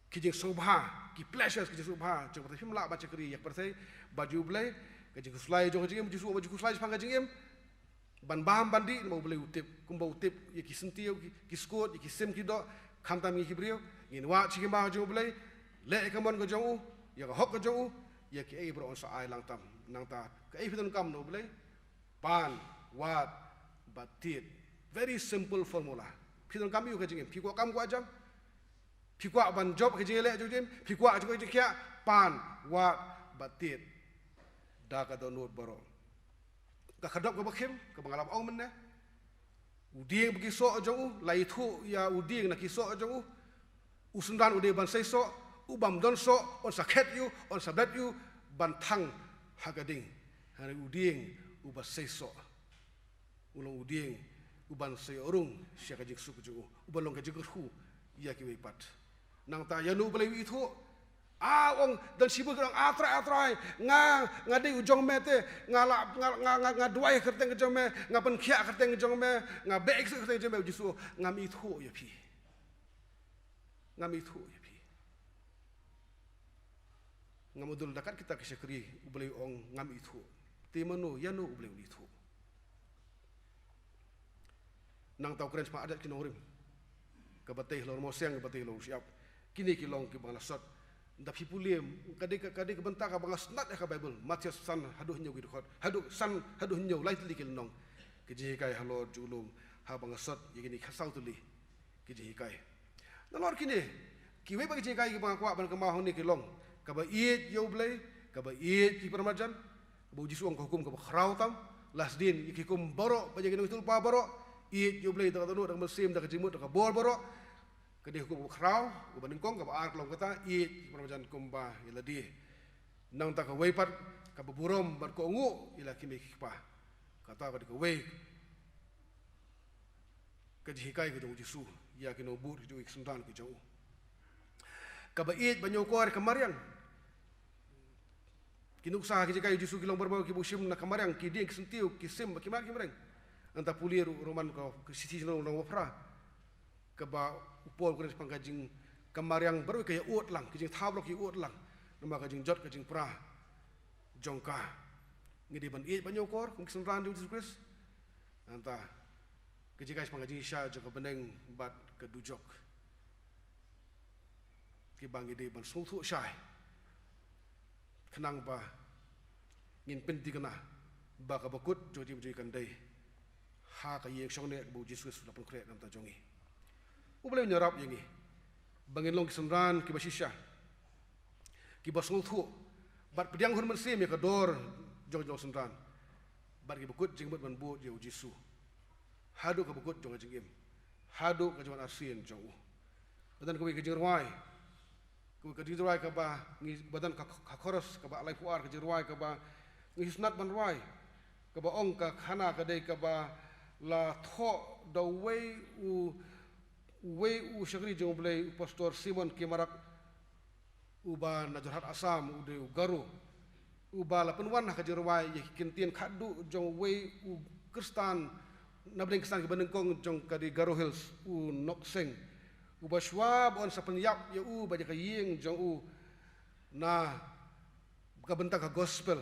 ki jingsngewbha, ki pleasures, ki jingsngewbha jong ka pyrthei, phim lah ban shakri ïa ka pyrthei bad ïa U Blei. Ka jingkhuslai jong ka jingim, U Jisu ba jingkhuslai shaphang ka jingim. Ban bam ban dih, namar U Blei u tip, kumba u tip ïa ki syntiew, ki, ki skud, ïa ki sim ki doh, khamtam ngi ki briew, ngin wad sha ki maw jong U Blei, leh ïa ka mon ka jong u, ïa ka hok ka jong u, ïa kiei baroh un sa ai lang tam. Nangta kaei phi donkam na U Blei? Pan, wad bad tied. Very simple formula. Phi donkam ïa u ka jingim, phi kwah kam kwah jam, phi kwah ban jop ka jingïaleh jong jingim, phi kwah jingkhiah, pan, wad bad tied. Da ka dohnud baroh. Ka khadop kaba khim, kaba nga la ong mynne. U dieng ba ki soh jong u, la ithuh ïa u dieng na ki soh jong u. U synran u dei ban sei soh, u bym don soh, un sa khet ïa u, un sa bret ïa u, ban thang ha ka ding. Hynrei u dieng uba sei soh, u long u dieng uban sa ïoh rung sha ka jingsuk jong u, uban long ka jingkyrkhu ïa kiwei pat. Nangta ïa no U Blei u ithuh? Ah, ong, don shibun ki ong, ah Trai, ah Trai, nga, nga dei u jong me te, nga la, nga, nga, nga, nga duwai ha ka kyrteng ka jong me, nga pynkhiah ha ka kyrteng ka jong me, nga beh ïa ka kyrteng ka jong me. U Jisu, ngam ithuh ïa phi. Ngam ithuh ïa phi. Ngam ïoh dul da kat kita ki shakri, U Blei u ong ngam ithuh. Te mano, ïa no U Blei un ithuh? Nangta u kren shaphang artat ki nongrim. Kaba tei halor mawsiang, kaba tei halor u shyiap. Kine ki long kiba nga la sot. Da phi pule, ka dei ka, ka dei ka bynta kaba nga sngewtynnat ïa ka Baibl. Mathaios san haduh hynñiew ki dkhot. Haduh san, haduh hynñiew, lai tylli ki lynnong. Ki jinghikai halor jong u lum, haba nga sot ïa kine ki khatsaw tylli ki jinghikai. Nalor kine, kiwei pat ki jinghikai kiba nga kwah ban kynmaw hangne ki long kaba ïeit ïa U Blei, kaba ïeit ïa ki paramarjan, ba U Jisu u ong ka hukum kaba khraw tam. Last din, ïa ki hukum baroh, ba ïa ki nongïathuhlypa baroh, ïeit ïa U Blei da ka dohnud, da ka mynsiem, da ka jingmut, da ka bor baroh. Ka dei hukum kaba khraw. Kaba nyngkong, kaba ar ka long kata, ïeit ïa ki paramarjan kumba ïa lade. Nangta kawei pat, kaba burom bad kohnguh ïa la ki kmie ki kpa. Kata ka dei kawei ka jinghikai ka jong U Jisu ïa ki nongbud ki jong u, ki synran ki jong u. Kaba ïeit ban ïakor ïa ka mariang. Ki nuksa ha ki jinghikai U Jisu ki long barabor kiba u shim na ka mariang, ki dieng, ki syntiew, ki sim, ki mat, ki mariang. Nangta pule ruh Roman ka, ka shithi jong u, nong ba phra. Kaba u Paul u kren shaphang ka jing, ka mariang baroh ka ïa ud lang, ka jingthaw baroh ka ïa ud lang. Namar ka jingjot, ka jingpra jong ka. Ngi dei ban ïeit ban ïakor kum ki synran jong U Jisu Khrist. Nangta ka jinghikai shaphang ka jingshisha jong ka bneng bad ka dujok, kiba ngi dei ban sngewthuh shai, khnang ba ngin pynthikna ba kaba kut jong ka jingim jong ngi kan dei ha ka ïing shongneh kaba U Jisu Khrist u la pynkhreh na ka bynta jong ngi. U Blei un ïarap ïa ngi ba ngin long ki synran kiba shisha, kiba sngewthuh bad pdiang hun mynsiem ïa ka dor jong ka jingsynran, bad kiba kut jingmut ban bud ïa U Jisu haduh kaba kut jong ka jingim, haduh ka jingwan arsien jong u. Ba don kawei ka jingrwai, kawei ka jingrwai kaba ngi, ba don ka, ka chorus kaba laiphew ar, ka jingrwai kaba ngi sngewtynnat ban rwai, kaba ong ka khana ka dei kaba la thoh da uwei u, uwei u shakri jong U Blei, u Pastor Simon K. Marak, uba na Jorhat Assam, u dei u Garo, uba la pynwan ha ka jingrwai ïa ki kyntien khatduh jong uwei u Khristan na bneng Khristan kiba nyngkong jong ka dei Garo Hills, u Nokseng, uba shuwa ba un sa pynïap ïa u bad ïa ka ïing jong u na ka bynta ka gospel,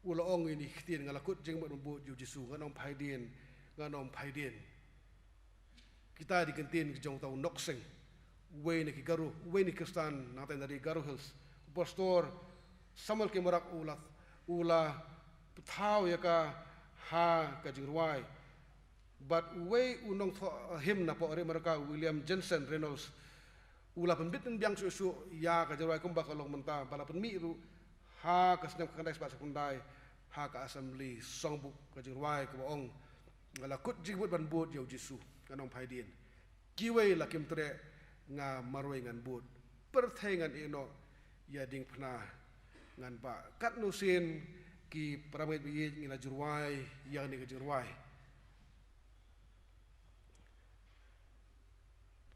u la ong ïa kine ki ktien, nga la kut jingmut ban bud ïa U Jisu, ngan ym phai dien, ngan ym phai dien. Kita ki kyntien ki jong uta u Nokseng, uwei na ki Garo, uwei na ki Khristan nangta na ri Garo Hills. U Pastor Samuel K. Marak u la, u la thaw ïa ka ha ka jingrwai. Bad uwei u nongthoh hymn napoh ri Amerika, u William Jensen Reynolds, u la pynbit pynbiang shuh shuh ïa ka jingrwai kumba ka long mynta, ba la pynmih ruh ha ka snem khatkhyndai spah sawphew khyndai ha ka Assembly Songbook, ka jingrwai kaba ong, nga la kut jingmut ban bud ïa U Jisu, ngan ym phai dien. Kiwei la kim treh, nga marwei ngan bud. Pyrthei ngan ïeh noh, ïa diengphna ngan bah. Katno sien ki para bangeit ba ïeit ngi la jingrwai ïa kane ka jingrwai.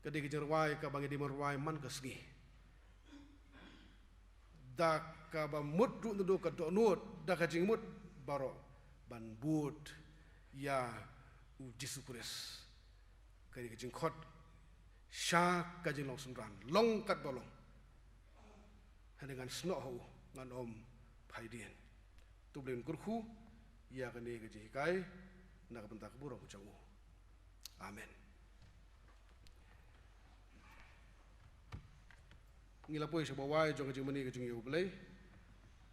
Ka dei ka jingrwai kaba ngi dei ban rwai man ka sngi, da kaba mut ruh naduh ka dohnud, da ka jingmut baroh, ban bud ïa U Jisu Khrist. Ka dei ka jingkhot sha ka jinglong synran, long katba long. Hynrei ngan snoh ha u, ngan ym phai dien. To U Blei un kyrkhu ïa kane ka jinghikai na ka bynta ka burom jong u. Amen. Ngi la poi sha ba wai jong ka jingmane ka jong u Blei.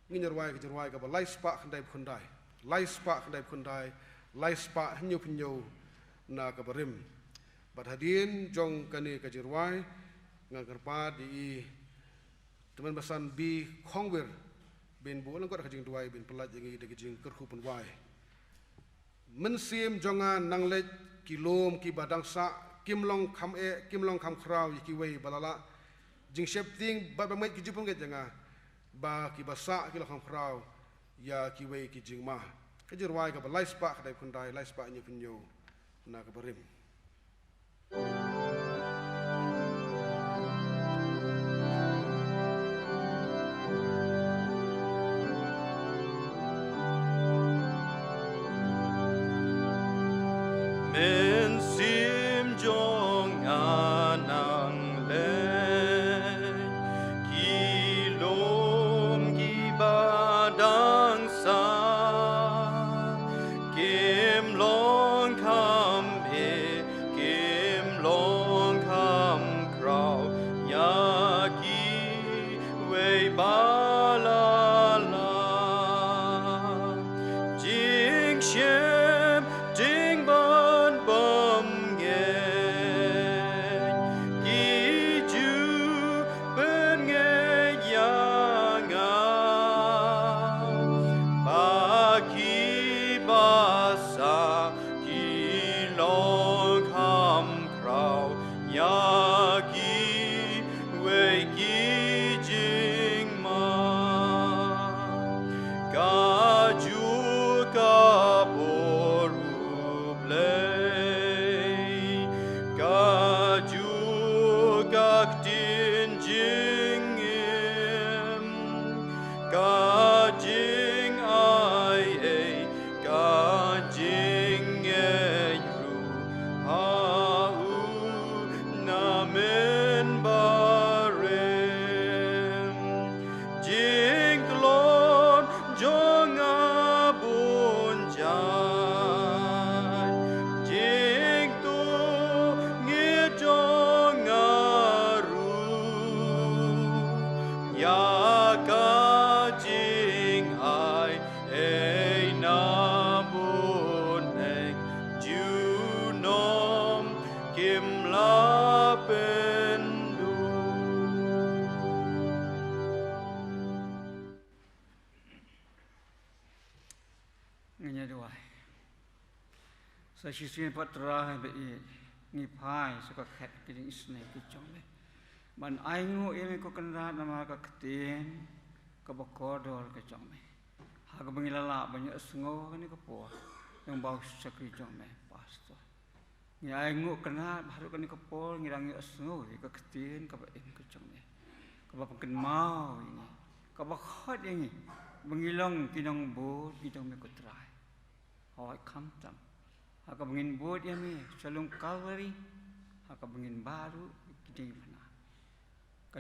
Ngin ïa rwai ka jingrwai kaba lai spah khyndai phew khyndai, lai spah khyndai phew khyndai, lai spah hynñiew phew hynñiew na ka barim. Bad hadien jong kane ka jingrwai, nga kyrpad ïa i Tymmen Basan B Khongwir, ban buh lyngkot ka jingduwai, ban pyllait ïa ngi da ka jingkyrkhu pynwai. Mynsiem jong nga nang leit, ki lum kiba dang sah kim long kham eh, kim long kham khraw ïa kiwei ba la lah jingsheptieng bad ba ngeit ki jingpyngngeit ïa nga, ba kiba sah ki long kham khraw ïa kiwei ki jingma. Ka jingrwai kaba lai spah khyndai phew khyndai, lai spah hynñiew phew hynñiew na ka barim. Mynsiem jong nga nang leit, ki lum kiba dang sah kim long kham eh, kim long kham khraw ïa kiwei ba la lah jingsheptieng bad bym ngeit, ki ju pynngeit ïa nga, ba kiba sah ki long kham khraw ïa kiwei ki jingma. Kajuh ka bor U Blei, kajuh ka ktien jingim, ka jingai ei, ka jingngeit ruh ha u na mynbarim. Jingtlot jong nga bun jait, jingtuh ngeit jong nga ruh, ïa ka jingai ei na bun neng, junom kim lah pynduh. Ngin ïa duwai. Sa shisien pat Trai ba ïeit, ngi phai sha ka khet ki jingisynei ki jong me. Ban ainguh ïa me ko Kynrad namar ka ktien kaba kordor ka jong me, ha kaba ngi la lah ban ïohsngew ha kane ka por, ïa u bau shakri jong me Pastor. Ngi ainguh Kynrad ba haduh kane ka por ngi dang ïohsngew ïa ka ktien kaba im ka jong me, kaba pynkynmaw ïa ngi, kaba khot ïa ngi ba ngi long ki nongbud ki jong me ko Trai. Hooid, khamtam ha kaba ngin bud ïa me sha lum Kalbari, ha kaba ngin bah ruh ki jong